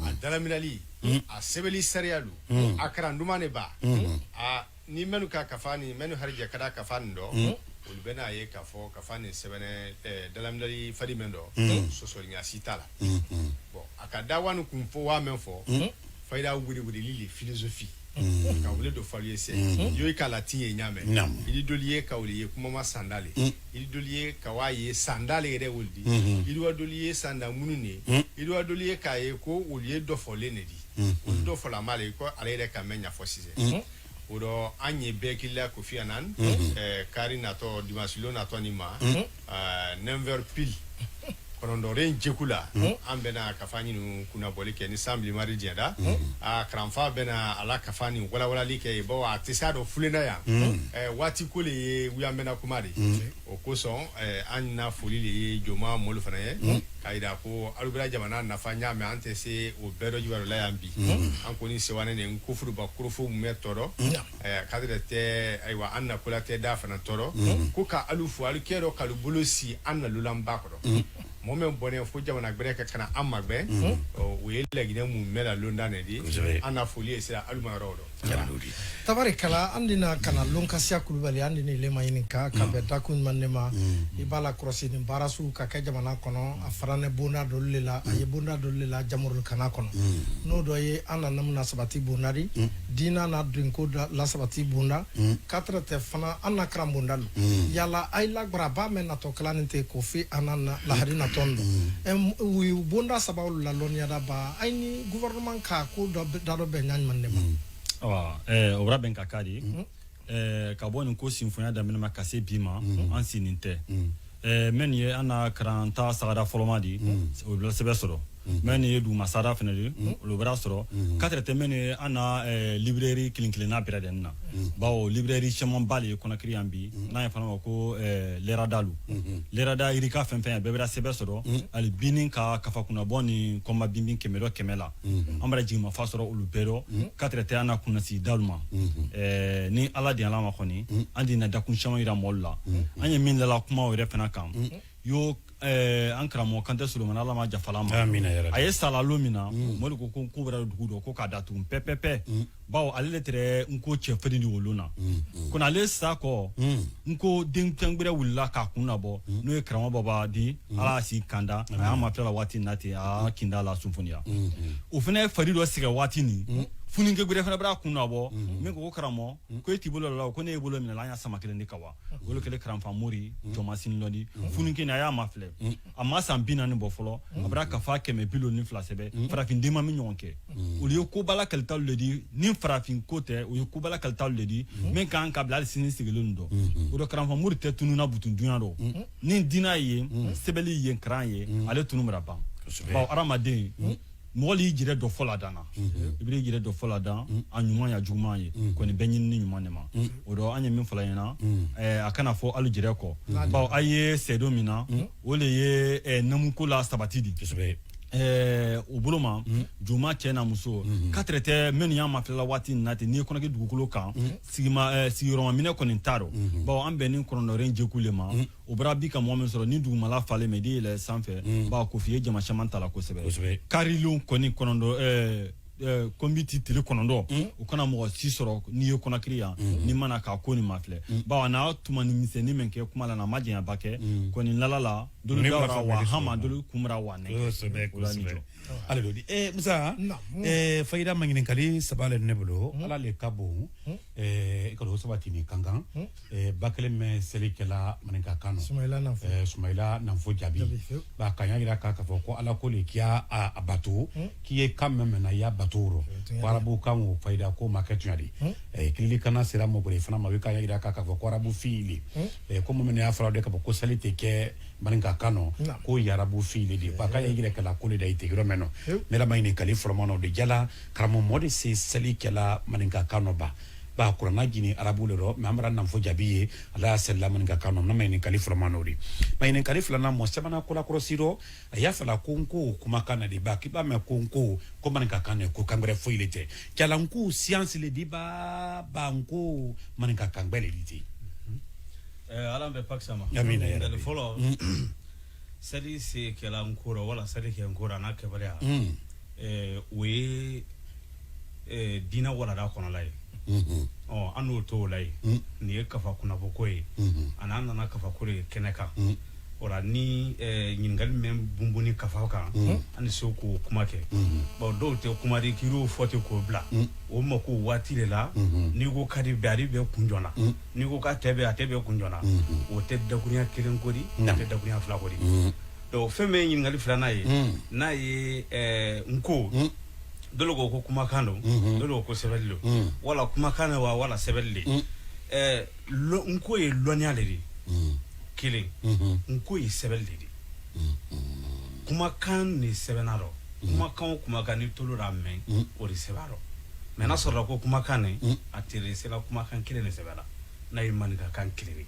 A dalaminali, a sɛbɛnli sariya don, a kalan duman de ba. Aa, ni minnu ka kafa nin, minnu harijɛ ka kafa nin dɔn, olu bɛ n'a ye k'a fɔ kafa nin sɛbɛnbɛnɛ dalaminali fari mɛn dɔn, sɔsɔliya si t'a la. Bon, a ka dawa nin kun fɔ waa mɛn fɔ, fayida wele weleli de, philosophie. Ka wele dɔ fɔ alu ye sɛ, i y'o k'a la, tin ye ɲa mɛn, i doli ye ka wele ye kuma ma sandale, i doli ye ka waa ye sandale yɛrɛ wele di, i doli ye sanda minnu de, i doli ye k'a ye ko wele ye dɔ fɔlen de di, olu dɔ fɔla ma le ko ale yɛrɛ ka mɛn ɲɛfɔ sisan. O dɔ an ye bɛɛ kila ko fiyanan, kari natɔ dimasilon natɔ ni ma, neuf heures pile. Kɔnɔntɔnren jɛkulu la, an bɛna kafa ɲini kunnabɔli kɛ ni sanbilen mari jɛda. Aa, kalanfa bɛna a la kafa nin walawalali kɛ, bawo a tɛ se a dɔ fulenna yan. Waati ko le ye wuyanmɛnna kuma de. O kosɔn, an na foli de ye joma mɔlu fana ye, k'a jira ko alu bɛ jamana nafa ɲa mɛn, an tɛ se o bɛɛ dɔ jula yan bi. An kɔni sewa ne nin kofuruba korofo mɛn tɔɔrɔ, k'a tɛ, ayiwa, an na kola tɛ da fana tɔɔrɔ, ko ka alu fo, alu kɛ dɔ k'alu bolo si an na lulanba kɔrɔ. Mɔgɔ min bɔnɛ fo jamana gɛrɛ kɛ ka na an ma bɛn, o ye laginɛ mun mɛn la londa de di. An na foli ye sira alu ma yɔrɔ dɔn. Tabari kala, an dina ka na lonkasiya kulubali, an dina lema ɲini ka, ka bɛn dakun ɲuman ne ma. I b'a la kɔlɔsi ni baarasiw ka kɛ jamana kɔnɔ, a fara ne bonda dɔ de la, a ye bonda dɔ de la jamuru kana kɔnɔ. N'o dɔ ye an na namuna sabati bonda di, diina na donko la sabati bonda, quatre tɛ fana, an na kalan bonda don. Yala a ye lagbara b'a mɛn natɔ kalan nin tɛ ko fi an na lahadi natɔ don. U bonda saba olu la lɔnniyada ba, a ni gouvernement ka ko dɔ da dɔ bɛn ɲa ɲuman de ma. Awa, ɛɛ, o bɔra bɛn ka ka di, ɛɛ, ka bɔ nin ko sinfonya daminɛ ma ka se bi ma, an sinin tɛ. Ɛɛ, mɛ nin ye an na karanta sagada fɔlɔma di, o bɛ sɛbɛn sɔrɔ. Mɛ nin ye duguma saada fana de olu bɛ sɔrɔ katrɛtɛ mɛ ni an na libreri kelen kelenna bɛrɛ de na. Bawo libreri cɛmanba de ye kɔnɔkiri yan bi n'a ye fana ma ko lɛradalu. Lɛrada yirika fɛn fɛn bɛɛ bɛ sɛbɛn sɔrɔ ali binni ka kafa kunnabɔ ni kɔnba binbin kɛmɛ dɔ kɛmɛ la. An bɛ jigimafa sɔrɔ olu bɛɛ dɔ katrɛtɛ an na kunnasi dalu ma. Ni ala de ala ma kɔni an de na dakun caman jira mɔgɔw la. An ye min dala kuma yɛrɛ fana kan y'o an karamɔgɔ kantɛ solomana ala ma jafala ma. A ye salalo min na mori ko ko ko wɛrɛ dugu dɔ ko k'a datugu pɛpɛpɛ. Bawo ale de tɛ n ko cɛ fɛ ni wolo na ko ale sa kɔ n ko denfɛn wɛrɛ wulila k'a kun labɔ n'o ye karamɔgɔ baba di ala si kanda a y'a mafila waati na ten a kinda la sunfya. O fana ye fari dɔ sɛgɛn waati ni fkɛ gɛrɛ fana b'a kun labɔ min ko ko karamɔgɔ ko e t'i bolo la ko ne' bolo minɛ an y'a sama kelen di ka wa. Olu kɛlen karamɔgɔ mori jɔnma sini lɔdi fkɛ a y'a ma filɛ. A ma san bi naani bɔ fɔlɔ a bɛ kafa kɛmɛ bi ni fila sɛbɛn farafin den ma min ɲɔgɔn kɛ. Olu ye koba kalita ledi ni farafin ko tɛ u ye koba kalita ledi min kan ka bila ali sini sigilen dɔn. O don karamɔgɔ mori tɛ tununna butundon dɔ ni diinɛ ye sɛbɛnli ye kalan ye ale tun mara ban. Bawo hadamaden mɔgɔ y'i jira dɔ fɔ lada na i bɛ jira dɔ fɔ lada a ɲuman ye juguman ye kɔni bɛ ɲini ni ɲuman de ma. O don an ye min fɔlɔ ɲɛna a kana fɔ alu jɛrɛ kɔ bawo a ye sɛdon min na o de ye namuko la sabati di. U bolo ma juma cɛ na muso katrɛtɛ minnu y'a mafila waati na ten n'i ye kɔnɔki dugukolo kan sigiyɔrɔmaminɛ kɔni t'a rɔ bawo an bɛn ni kɔnɔntɔnre jɛkulu ma. O bɔra bi ka mɔgɔ min sɔrɔ ni dugumala falen mɛ di yɛlɛ sanfɛ b'a ko fɔ i ye jama caman ta la kosɛbɛ karilen kɔni kɔnɔntɔn kɔnbiti tile kɔnɔntɔn u kana mɔgɔ si sɔrɔ n'i ye kɔnɔkiri yan n'i mana k'a ko nin ma filɛ bawo n'a tuma ni misɛnnin min kɛ kuma la a ma janyaba kɛ kɔni lalala dɔ wa hama dɔ kunra wa ale don di musa fayida ma ɲininkali saba ne bolo ala le ka bon i ka sabati ni kankan ba kelen bɛ selikɛla maninka kan sumayila nanfo jaabi kaɲa jira k'a fɔ ko ala ko de k'i'a bato k'i ye kan mɛn mɛn na i y'a bato ko arabu kan fada ko ma kɛ tiɲɛ de kili kana sera mɔgɔ fana ma kaɲa jira k'a fɔ ko arabu fili ko ma y'a fɔra de ka bɔ ko seli tɛ kɛ maninka kan ko arabu fili de k'a yɛrɛ kala ko de da i tɛ yɔrɔ mɛn nɔ ne ma ɲini kali fɔlɔma o de jala karamɔgɔ mɔgɔ de se selikɛla maninka kan ba ba kuranna jini arabu de rɔ mɛ an bɛ nanfo jaabi ye ala y'a sela maninka kan na ma ɲini kali fɔlɔma o de ma ɲini kali filanan mɔgɔ sɛbɛnna kolakɔrɔsi rɔ a y'a fɛ ko n ko kumakan na de ba k'i b'a mɛn ko n ko ko maninka kan ko kan wɛrɛ foyi de tɛ jalanku siyansi di ba ba n ko maninka kan de di ten. Ala bɛ pakisama fɔlɔ sadi se kɛla n ko wala sadi kɛ n ko n'a kɛbaliya o ye diinɛ walada kɔnɔla ye. An n'o to o la yen nin ye kafa kunnafoko ye ani'an nana kafako ye kɛnɛ kan o la ni ɲininkali mɛn bunbon ni kafa kan an se k'o kuma kɛ. Bon dɔw tɛ kuma di k'i y'o fɔ ten k'o bila o ma ko waati de la n'i ko kadi bɛ a bɛ kun jɔn na n'i ko k'a tɛ a tɛ bɛ kun jɔn na o tɛ dakurunya kelen kodi a tɛ dakurunya fila kodi. Donc fɛn bɛ ye ɲininkali filanan ye n'a ye n ko dɔw ko ko kumakan don dɔw ko sɛbɛnbɛli don wala kumakan wa wala sɛbɛnbɛli de n ko ye lɔnniya de de ye kelen n ko ye sɛbɛnbɛli de de ye kumakan ni sɛbɛnna dɔ kumakan kumakan ni tolola mɛn o de sɛbɛn dɔ mɛ n'a sɔrɔ ko kumakan a teri sera kumakan kelen de sɛbɛnna n'a ye maninkakan kelen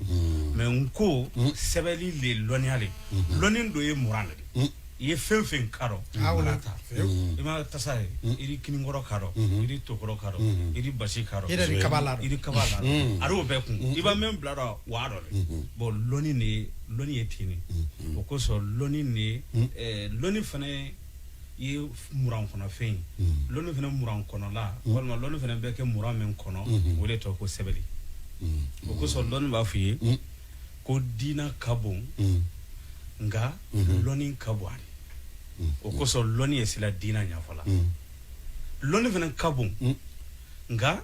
mɛ n ko sɛbɛnli de lɔnniya de lɔni dɔ ye muran de i ye fɛn fɛn ka i ma tasa ye i kinkɔrɔ ka i tokɔrɔ ka i basi ka i kaba la a bɛɛ kun i b'a mɛn bila dɔ wa dɔ bon lɔni de ye lɔni ye tin o kosɔn lɔni de ye lɔni fana ye muran kɔnɔfɛn ye lɔni fana muran kɔnɔla walima lɔni fana bɛ kɛ muran min kɔnɔ o de tɔgɔ ko sɛbɛnbɛli o kosɔn lɔni b'a fɔ i ye ko diinɛ ka bon nka lɔni ka bon a ye o kosɔn lɔni ye sira diinɛ ɲɛfɔ la lɔni fana ka bon nka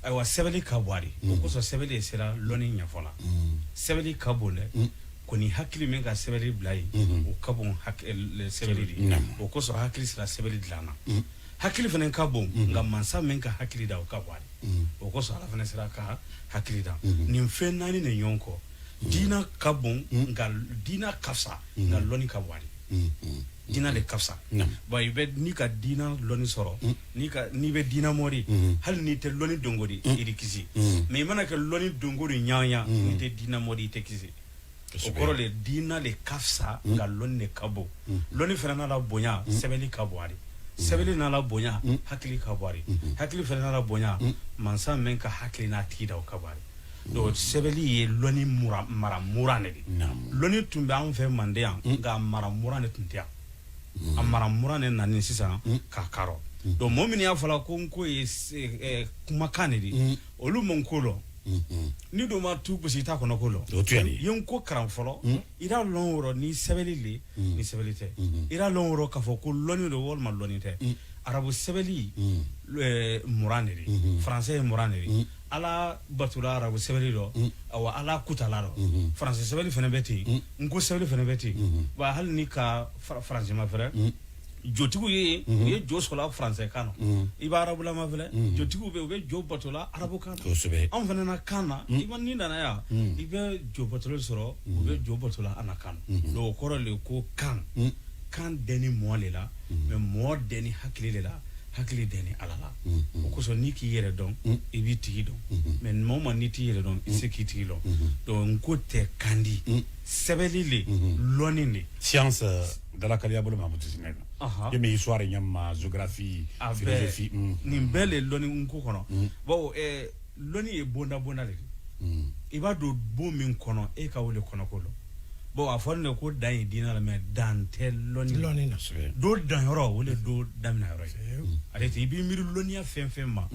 ayiwa sɛbɛnni ka bon a ye o kosɔn sɛbɛnni ye sira lɔni ɲɛfɔ la sɛbɛnni ka bon dɛ ko ni hakili min ka sɛbɛnni bila yen o ka bon sɛbɛnni de o kosɔn hakili sera sɛbɛnni dilanna hakili fana ka bon nka mansa min ka hakili da o ka bon a ye o kosɔn ala fana sera ka hakili da nin fɛn naani de ɲɔgɔn kɔ diinɛ ka bon nka diinɛ ka fisa nka lɔni ka bon a ye Diina le ka fisa. Bari i be niŋ i ka diina loni soro, niŋ i be diina moori, hali niŋ i te loni donko di i di kisi. Mais i mana ke loni donko di ñaañaa, niŋ i te diina moori i te kisi. O koro le diina le ka fisa nga loni le ka bo. Loni fele naa la boñaa sebeli ka bo a di. Sebeli naa la boñaa hakili ka bo a di. Hakili fele naa la boñaa mansa meŋ ka hakili naa tiida o ka bo a di. Donku sebeli ye loni mara muraŋ ne di. Loni tun be aŋ fe mandeyaŋ nga a mara muraŋ ne tun te yaŋ. A mara muraŋ ne nani sisaŋ ka karo. Donku moo minnu ye a fo la ko n ko ye kumakaŋ ne di, olu maŋ ko loŋ. Ni doo ma tu gosi i taa kono ko loŋ. I ye n ko karaŋ folo i daa loŋ woro ni sebeli le ni sebeli te. I daa loŋ woro ka fo ko loni do walima loni te. Arabu sebeli muraŋ ne di. Faransee ye muraŋ ne di. Alla batula arabu sebeli do. Awa alla kutala do. Faransee sebeli fene be ti. N ko sebeli fene be ti. Ba hali ni ka faransee ma fere jotigiw ye u ye jo sola faransee kaŋ na. I be arabulama fele jotigiw be u be jo batola arabu kaŋ na. Anw fana na kaŋ na i ma ni nana ya i be jo batololu soro u be jo batola a na kaŋ na. Donku o koro le ko kaŋ kaŋ deni moo le la. Mais moo deni hakili le la. Hakili deni alla la. O koso ni k'i yere doŋ i b'i tigi doŋ. Mais moo ma ni t'i yere doŋ i si k'i tigi doŋ. Donku n ko te kandi sebeli le loni le. Science dalakaliya bolo mamutu sine. Aha. Ye mi histoire ñamma géographie a be philosophie. Nin bee le loni n ko kono. Bawo loni ye bonda bonda le. I b'a don bon min kono e ka wo le kono ko lo. Bon a fɔ ne ko dan ye diina la mais dan tɛ loni loni na. Do danyɔrɔ wo le do damina yɔrɔ ye. A te i b'i miiri loniya fɛn fɛn ma.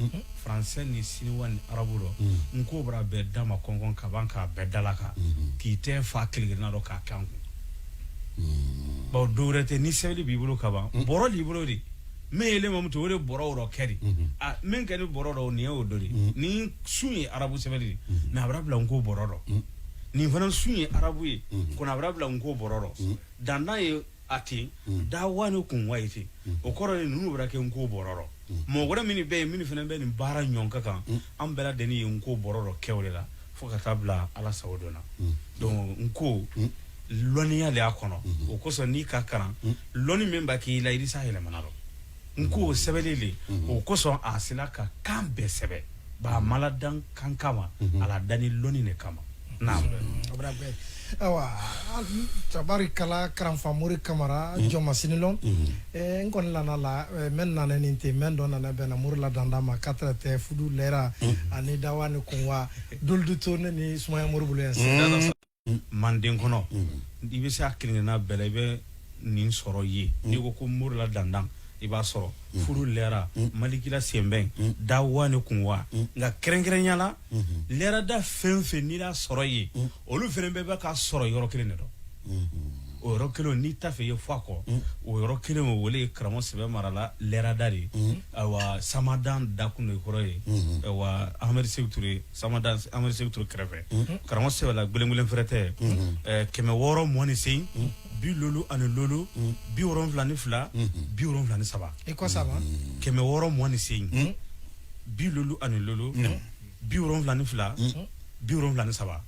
Français ni siniwa ni arabu dɔ n ko bara bɛɛ dama kɔnkɔn ka ban k'a bɛɛ dala kan k'i tɛ fa kelenkelenna dɔ k'a kan kun. Bawo dɔwɛrɛ tɛ ni sɛbɛli b'i bolo ka ban bɔrɔ b'i bolo de. Min ye le mamu to o de bɔrɔ wɔrɔ kɛ de. Min kɛ ni bɔrɔ dɔ nin y'o dɔ de ni sun ye arabu sɛbɛli de. Mais a bara bila n ko bɔrɔ dɔ nin fana sun ye arabu ye. Kɔnɔ a bara bila n ko bɔrɔ dɔ dantan ye a ten. Da waa ni kun waa ye ten. O kɔrɔ ye ninnu bara kɛ n ko bɔrɔ dɔ mɔgɔ wɛrɛ minnu bɛ yen minnu fana bɛ nin baara ɲɔgɔn ka kan an bɛɛ lajɛlen ye n ko bɔrɔ dɔ kɛ o de la. Fo ka taa bila ala sago dɔ na. Donc n ko lɔnniya de y'a kɔnɔ. O kosɔn n'i ka kalan lɔnni min b'a kɛ i la i bɛ se a yɛlɛmana dɔ. N ko sɛbɛnni de o kosɔn a sera ka kan bɛɛ sɛbɛn ba a ma ladan kan kama a ladan ni lɔnni de kama. Naam. Awa, tabarikala karanfa mori kamara jɔnmasini lɔn. N kɔni nana la mɛ nana nin ten mɛ dɔ nana bɛnna mori la danda ma quatre tɛ fudu lɛra ani dawa ni kun wa doludu to ne ni sumaya mori bolo yan sisan. Manden kɔnɔ i bɛ se a kelen kelenna bɛɛ la i bɛ nin sɔrɔ ye n'i ko ko mori la dandan i b'a sɔrɔ furu lɛra malikila senbɛn da waa ni kun wa nka kɛrɛnkɛrɛnya la lɛrada fɛn o fɛn n'i y'a sɔrɔ yen olu fana bɛɛ bɛ ka sɔrɔ yɔrɔ kelen de dɔn. O yɔrɔ kelen n'i t'a fɛ i ye fɔ a kɔ o yɔrɔ kelen o wele karamɔgɔ sɛbɛn mara la lɛrada de ye. Ayiwa samadan dakun de kɔrɔ ye. Ayiwa amadu segu ture samadan amadu segu ture kɛrɛfɛ karamɔgɔ sɛbɛn la gɛlɛnkelen fɛrɛ tɛ. Kɛmɛ wɔɔrɔ mɔni sen bi lulu ani lulu bi wolonwula ni fila bi wolonwula ni saba. Kɛmɛ wɔɔrɔ mɔni sen bi lulu ani lulu bi wolonwula ni fila bi wolonwula ni saba.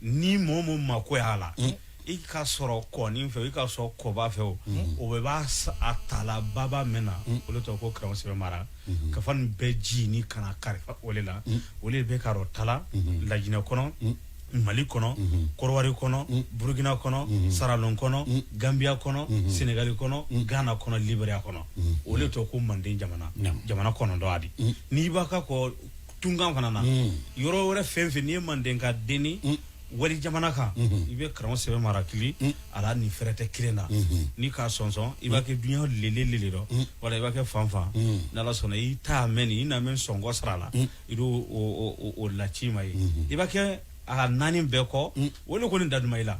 Ni mɔgɔ mɔgɔ ma ko y'a la i ka sɔrɔ kɔɔni fɛ i ka sɔrɔ kɔba fɛ o o bɛ b'a a tala baba mɛn na olu tɔgɔ ko karamɔgɔ sɛbɛn mara. Kafa nin bɛɛ ji ni kana kari o de la o de bɛ ka tala lajinɛ kɔnɔ mali kɔnɔ kɔrɔwari kɔnɔ burukina kɔnɔ saralon kɔnɔ ganbiya kɔnɔ senegali kɔnɔ ghana kɔnɔ libereya kɔnɔ o de tɔgɔ ko manden jamana jamana kɔnɔntɔn a di n'i b'a ka kɔ tunkan fana na yɔrɔ wɛrɛ fɛn fɛn n'i ye manden ka denni wali jamana kan i bɛ karamɔgɔ sɛbɛn mara kili a la ni fɛrɛtɛ kelen na n'i k'a sɔnsɔn i b'a kɛ duɲa lele lele dɔ wala i b'a kɛ fanfan n'ala sɔnna i t'a mɛn nin i n'a mɛn sɔnkɔ sara la i do o laci ma ye i b'a kɛ a ka naani bɛɛ kɔ o de kɔni da duman i la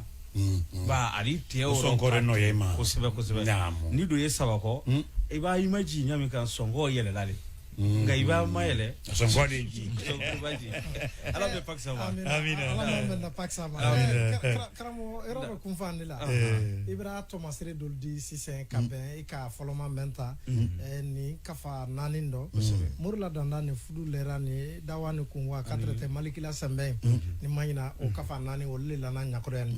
ba a b'i tɛ o sɔnkɔrɔ nɔ ye ma kosɛbɛ kosɛbɛ n'i do ye saba kɔ i b'a i ma ji ɲa min kan sɔnkɔ yɛlɛla de Nka i b'a mayɛlɛ. Sɔnkɔ de ji. Sɔnkɔ de ji. Ala bɛ pakisama. Amina. Amina. Ala bɛ na pakisama. Amina. Kara-, kara-, karamɔgɔ, yɔrɔ dɔ kunfan de la. Ee. I bɛra tɔmasiri dɔ di sisan ka bɛn i ka fɔlɔma mɛn ta. Ɛɛ, ni kafa naani dɔ. Mori la dandan ni fudu lera ni dawa ni kun wa katirete malikila sɛbɛn. Ni ma ɲina o kafa naani olu de la ɲakɔrɔ yan.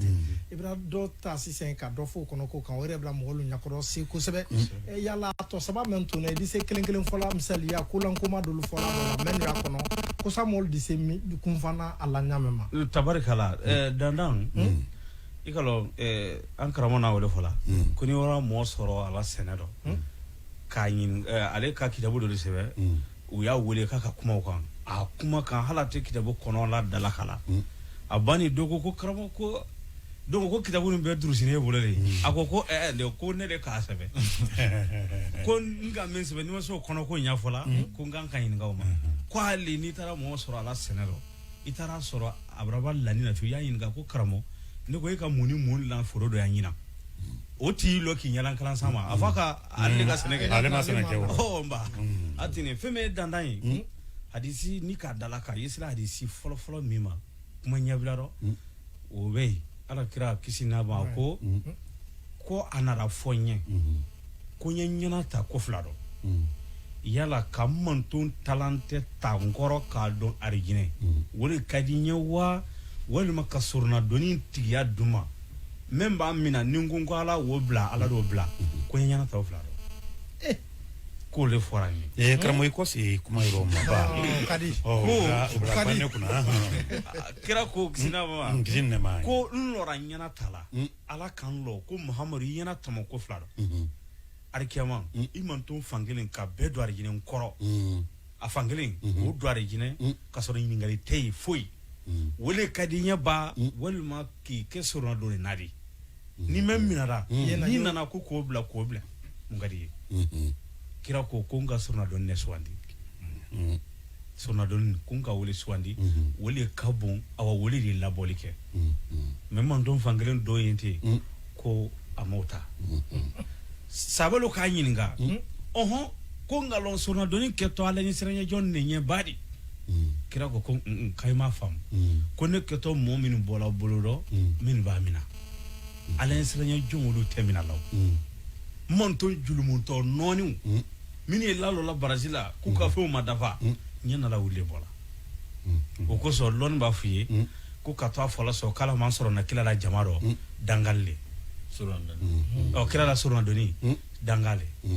I bɛra dɔ ta sisan ka dɔ fɔ o kɔnɔ ko kan, o yɛrɛ bila mɔgɔw ɲakɔrɔ se kosɛbɛ. Ɛ, yala tɔ saba min tun na, i bɛ se kelen kelen fɔ la, misaliya, kolankoma dolu fɔ la, mɛ y'a kɔnɔ, kosa mɔgɔw de se kunfana a la ɲaamɛ ma. Tabarikala, ɛ, dandan, i ka lɔn, ɛ, an karamɔgɔ n'a wele fɔ la, ko n'i yɔrɔ mɔgɔ sɔrɔ a la sɛnɛ dɔ, k'a ɲini, ɛ, ale ka kitabu dɔ de sɛbɛn, u y'a wele k'a ka kuma kan, a kuma kan, hali a tɛ kitabu kɔnɔ la dalaka la. A banni dɔ ko, ko karamɔgɔ, ko, donc, ko kitabu nin bɛɛ durusinen e bolo de. A ko, ko, ɛ, ɛ, ko ne de k'a sɛbɛn. Ko n ka min sɛbɛn, n'i ma se o kɔnɔ ko ɲɛfɔ la, ko n ka kan ka ɲininka o ma. Ko hali n'i taara mɔgɔ sɔrɔ a la sɛnɛ dɔ, i taara sɔrɔ a baraba lani na, i y'a ɲininka ko karamɔgɔ, ne ko e ka mun ni mun dilan foro dɔ yan ɲinan? O t'i lɔ k'i ɲɛlan kalan sa ma. A fɔ a ka ale ka sɛnɛ kɛ. Ale ma sɛnɛ kɛ o. Ɔ, n ba. A tɛ nin fɛn bɛ ye dandan ye. Hadisi ni k'a dala kan, i sera hadisi fɔlɔ fɔlɔ min ma, kuma ɲɛbila dɔ, o bɛ yen. Ala kira kisi n'a ma, ko, ko a nana fɔ n ye, ko n ye ɲɛna ta ko fila dɔn. Yala ka n manton talantɛ ta n kɔrɔ k'a dɔn arijinɛ, o de ka di n ye wa, walima ka soronadonni tigiya d'u ma? Min b'a minɛ, ni n ko, ko Ala y'o bila, Ala y'o bila, ko n ye ɲɛna ta o fila dɔn. Ee, k'o le fɔra n ye. Ee, karamɔgɔ, i kɔ se kuma yɔrɔ ma. Ɔ, ka di. Ɔ, ko, o bila, o bila ka di. Fa ne kunna, ɔhɔn. Kira ko, kisi n'a ma, kisi nɛɛma, ko n lɔra ɲɛna ta la, Ala ka n lɔ, ko Muhamadu, i ɲɛna tɔmɔ ko fila dɔn. Alikiyama, i manton fan kelen ka bɛɛ don arijinɛ n kɔrɔ. A fan kelen, o don arijinɛ, ka sɔrɔ ɲininkali tɛ yen foyi. Wele ka di ɲɛ ba, walima k'i kɛ soronadonni na de. N'i ma minɛra, n'i nana ko k'o bila, k'o bila, mun ka di i ye? Kira ko, ko n ka soronadonni de sugandi. Soronadonni, ko n ka o le sugandi, o le ka bon, awa, o le de ye labɔli kɛ. Mais n manton fan kelen dɔ ye ten, ko a m'o ta. Sahabalu k'a ɲininka, ɔnhɔn, ko nkalon soronadonni kɛtɔ Ala ɲɛsiranɲɛ jɔn de ɲɛ ba di? Kira ko, ko, un, un, k'a ma faamu. Ko ne kɛtɔ mɔɔ minnu bɔra bolo dɔ, minnu b'a minɛ. Ala ɲɛsiranɲɛ jɔn olu tɛ minɛ la o. N manton julumuntɔ nɔɔniw, minnu ye lalɔ la baraji la, k'u ka fɛnw ma dafa, n ɲɛ nana wuli de bɔ la. O kosɔn, lɔnni b'a fɔ i ye, ko ka to a fɔ la sɔn, k'Ala ma sɔrɔ na kira la jama dɔ, dangali le. Ɔ, kira la soronadonni, dangali le.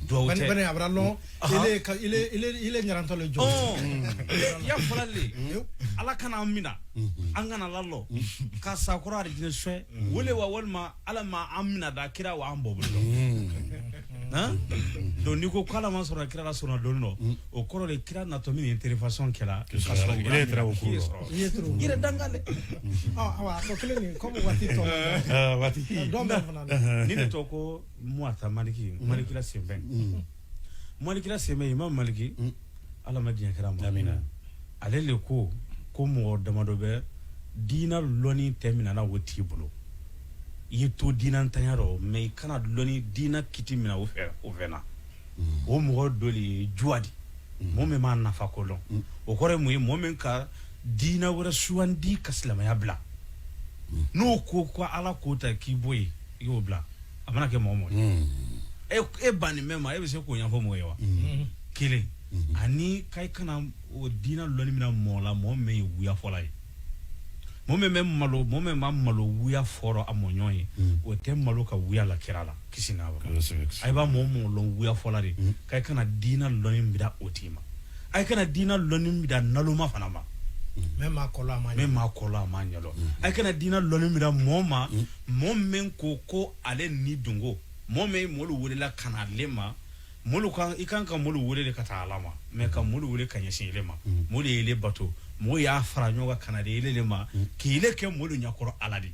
Duwawu tɛ. Bani, bani, a bɛ lɔn, ɔhɔn, ile ka, ile, ile, ile ɲarantɔ le jɔ. Ɔn, i y'a fɔla le. Ala kana an minɛ, an kana lalɔ, ka sa kɔrɔ arijinɛ sɔn. Wele wa, walima Ala ma an minɛ da kira wa, an bɔ bolo dɔn. Han? Donc, n'i ko k'Ala ma sɔrɔ kira la soronadonni dɔ, o kɔrɔ de, kira natɔ min intervention kɛla, ka sɔrɔ i yɛrɛ taara o kuru la. I yɛrɛ dangale. Ɔ, awa, a tɔ kelen nin, comme waati tɔ man ca. Aa, waati. Dɔn bɛ fana na. Ni ne tɔgɔ ko Muwata Maliki, Malikila senfɛ. Malikila senfɛ, Imam Maliki, Ala ma diɲɛ kira ma. Amina. Ale le ko, ko mɔgɔ damadɔ bɛ diina lɔnni tɛ minɛ na o tigi bolo. I ye to diinantanya rɔ, mais i kana lɔnni diina kiti minɛ o fɛ, o fɛ na. O mɔgɔ dɔ le ye juwa di. Mɔgɔ min m'a nafa ko dɔn. O kɔrɔ ye mun ye? Mɔgɔ min ka diina wɛrɛ sugandi ka silamɛya bila. N'o ko, ko Ala k'o ta k'i bɔ yen, i y'o bila. A mana kɛ mɔgɔ o mɔgɔ ye. E, e banni bɛ ma, e bɛ se k'o ɲɛfɔ mɔgɔ ye wa? Kelen. Ani ka i kana o diinɛ lɔnni minɛ mɔgɔ la, mɔgɔ min ye wuyafɔla ye. Mɔgɔ min bɛ malo, mɔgɔ min b'a malo wuya fɔlɔ a mɔɲɔgɔn ye, o tɛ malo ka wuya la kira la, kisi n'a b'a ma. A b'a mɔgɔ mɔgɔ lɔn wuyafɔla de, ka i kana diinɛ lɔnni minɛ o tigi ma. A i kana diinɛ lɔnni minɛ naloma fana ma. Min m'a kɔlɔn, a m'a ɲɛdɔn. Min m'a kɔlɔn, a m'a ɲɛdɔn. A i kana diinɛ lɔnni minɛ mɔgɔ ma, mɔgɔ min ko, ko ale ni donko, mɔgɔ min mɔlu welela ka na ale ma, mɔlu kan, i kan ka mɔlu wele de ka taa Ala ma, mais ka mɔlu wele ka ɲɛsin ele ma. Mɔlu ye ele bato, mɔlu y'a fara ɲɔgɔn kan ka na di ele le ma, k'ele kɛ mɔlu ɲɛkɔrɔ Ala de.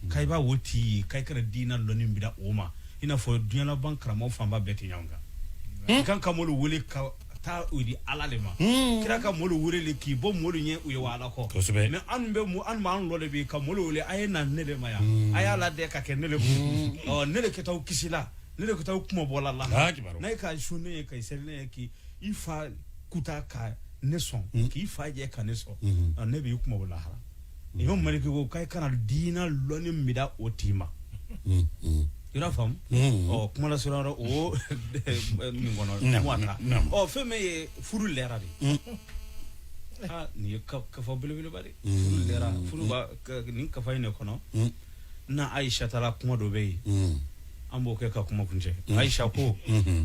Ka i b'a wo ti, ka i kana diinɛ lɔnni minɛ o ma, i n'a fɔ diɲɛ laban karamɔgɔ fanba bɛɛ tɛ ɲɔgɔn kan. I kan ka mɔlu wele ka taa o di Ala de ma. Kira ka mɔlu wele de k'i bɔ mɔlu ɲɛ, u ye wa Ala kɔ. Kosɛbɛ. Mais an bɛ, an b'an lɔ de bi ka mɔlu wele, a ye na ne de ma yan, a y'a la dɛ ka kɛ ne de kun. Ɔ, ne de kɛ t'aw kisi la. Ne de ka taa kuma bɔ la lahara n'a ye ka su ne ye ka i seli ne ye k'i fa kuta ka ne sɔn k'i fa jɛ ka ne sɔn ne bɛ i kuma bɔ lahara. I ma maliki ko k'a kana diina lɔnni mida o t'i ma. I y'a faamu? Ɔ kuma la sɔrɔ o min kɔnɔ kuma na ɔ fɛn min ye furu lɛra de. Nin ye kafa belebeleba de. Furu lɛra furu nin kafa in de kɔnɔ. Na ayisatala kuma dɔ bɛ yen an b'o kɛ ka kuma kuncɛ ayisa ko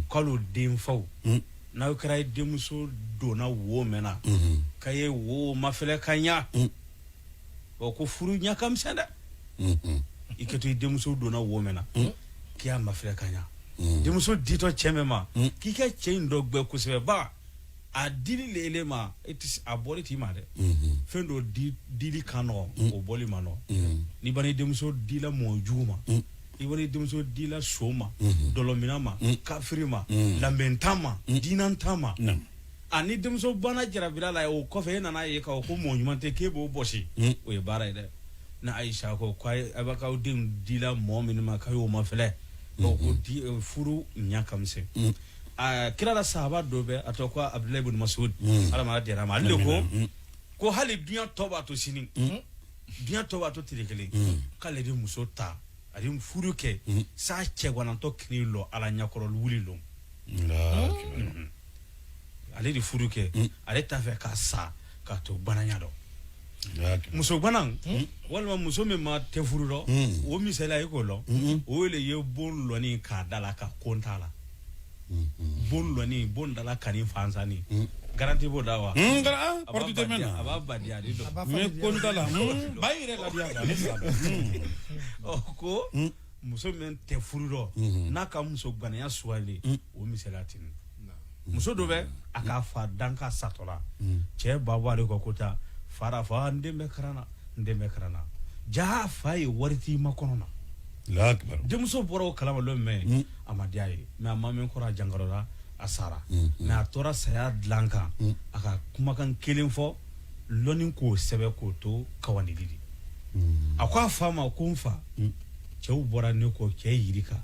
kalo denfaw n'aw kɛra ye denmuso donna wo mɛn na ka ye wo mafɛ ka ɲɛ. Ɔ ko furu ɲa ka misɛn dɛ. I ka to i denmuso donna wo mɛn na k'i y'a mafɛ ka ɲɛ denmuso ditɔ cɛ mɛn ma k'i ka cɛ in dɔ gbɛ kosɛbɛba. A dili lele ma e tɛ a bɔli t'i ma dɛ. Fɛn dɔ dili kan nɔgɔ o bɔli ma nɔ. N'i ba i denmuso dila mɔgɔ jugu ma i ba i denmuso dila so ma dɔlɔmina ma kafiri ma lamɛntan ma diinantan ma. Ani denmuso banna jarabira la o kɔfɛ e nana ye ka ko mɔgɔ ɲuman tɛ k'e b'o bɔsi. O ye baara ye dɛ. Ni ayisa ko a b'akaw denw dila mɔgɔ minnu ma k'a y'o mafɛ. Ko furu ɲa kamisɛn. Kira la sahaba dɔ bɛ a tɔgɔ ko abudulayi ibun masudi, Ala ma diyara ma ale de ko ko hali duɲa tɔ b'a to sini duɲa tɔ b'a to tile kelen k'ale de muso ta a furu kɛ sa cɛgantɔ kini lɔ Ala ɲɛkɔrɔ wuli lɔ. Ale de furu kɛ ale t'a fɛ k'a sa k'a to bananya dɔ. Muso bana walima muso min ma tɛ furu dɔ o misala i k'o lɔ o wele ye bon lɔni k'a da la ka ko t'a la. Bon lɔni bon dala ka ni fansanni garanti b'o da wa? A b'a badiya de dɔn. Ko t'a la ba yɛrɛ la. Ko muso min tɛ furu dɔ n'a ka muso ganaya sugandi o misala ten. Muso dɔ bɛ a k'a fa dan ka satɔ la cɛ ba bɔ ale kɔ ko taa fa fɔ n den bɛ karan na n den bɛ karan na. Ja fa ye wari t'i ma kɔnɔ na. Denmuso bɔra o kalama lɔ mɛn a ma diya ye mɛ a ma min kɔrɔ a jankɔrɔ la a sara mɛ a tora saya dilan kan a ka kumakan kelen fɔ lɔni k'o sɛbɛn k'o to kawandi di. A ko a fa ma ko n fa cɛw bɔra ne kɔ cɛ yirika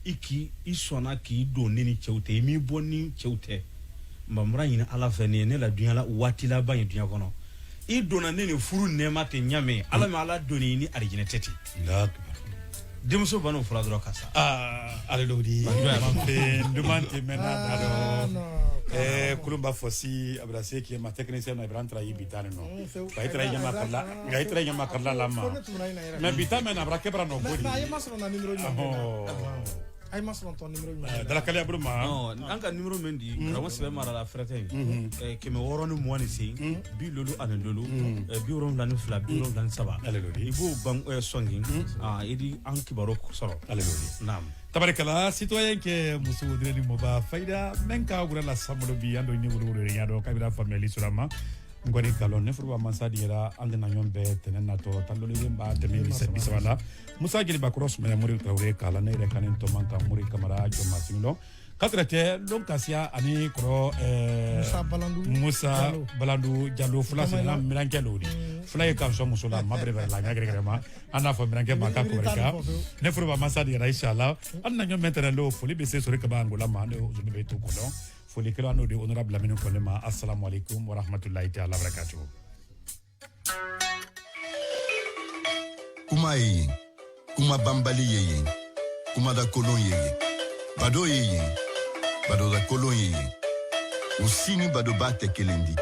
i k'i i sɔnna k'i don ne ni cɛw tɛ i m'i bɔ ni cɛw tɛ. Nbamura ɲini ala fɛ nin ye ne la dunyala waati laban in dunya kɔnɔ i donna ne nin furu nɛɛma tɛ ɲamɛ ala ma ala don ni alijinɛ tɛ ten. Denmuso banna o fura dɔrɔn ka sa. Aa ale dɔw di duman tɛ mɛn n'a da dɔn. Ɛɛ kolonba fɔ si a bɛ se k'i ma tɛkisi na i bɛ taara y'i bi taa nin nɔ nka i taara ɲama karila nka i taara ɲama karila la ma mɛ bi taa mɛn na a bara kɛra nɔ ko di. Ayi ma sɔrɔ tɔn numéro ɲuman ye. Dalakali Abdou ma. Ɔɔ, an ka numéro min di, karamɔgɔ sɛbɛn mara la fɛrɛtɛ in. Ɛɛ, kɛmɛ wɔɔrɔ ni mugan ni seegin, bi lolu ani lolu, ɛɛ, bi wolonwula ni fila, bi wolonwula ni saba. Ale lolu. I b'o ban, ɛɛ, sɔngin. Aa, i di an kibaru sɔrɔ. Ale lolu. Naam. Tabarikala, citoyen kɛ muso dre ni mɔba fayida, mɛn ka wura la samolo bi, an dɔ ɲɛ wolo wolo y'a dɔn, kabira faamuyali sɔrɔ a ma. N kɔni kalon ne furuba mansa di yɛrɛ an tɛna ɲɔgɔn bɛɛ tɛnɛn natɔ tan dɔnni b'a tɛmɛ bi saba la. Musa jeliba kɔrɔ sumaya mori tarawele k'a la ne yɛrɛ kan tɔman kan mori kamara jɔnma sigi lɔ. Kate tɛ lon kasiya ani kɔrɔ musa balandu jalo fula sera minkɛ o de fula ye ka sɔn muso la ma bɛ la ɲagɛrɛ ma an n'a fɔ minkɛ ma ka ne furuba mansa di yɛrɛ sa la. An na ɲɔgɔn mɛn tɛnɛn don foli bɛ se sɔrɔ kaba angola ma bɛ to kodɔn. Foli kɛra n'o de ye, o nana bila minnu kɔn ne ma, asalamu aleyikum wa rahmatulahi taala wa barakatuhu. Kuma ye yen, kuma banbali ye yen, kumada kolon ye yen, bado ye yen, badoda kolon ye yen, u si ni badoba tɛ kelen di.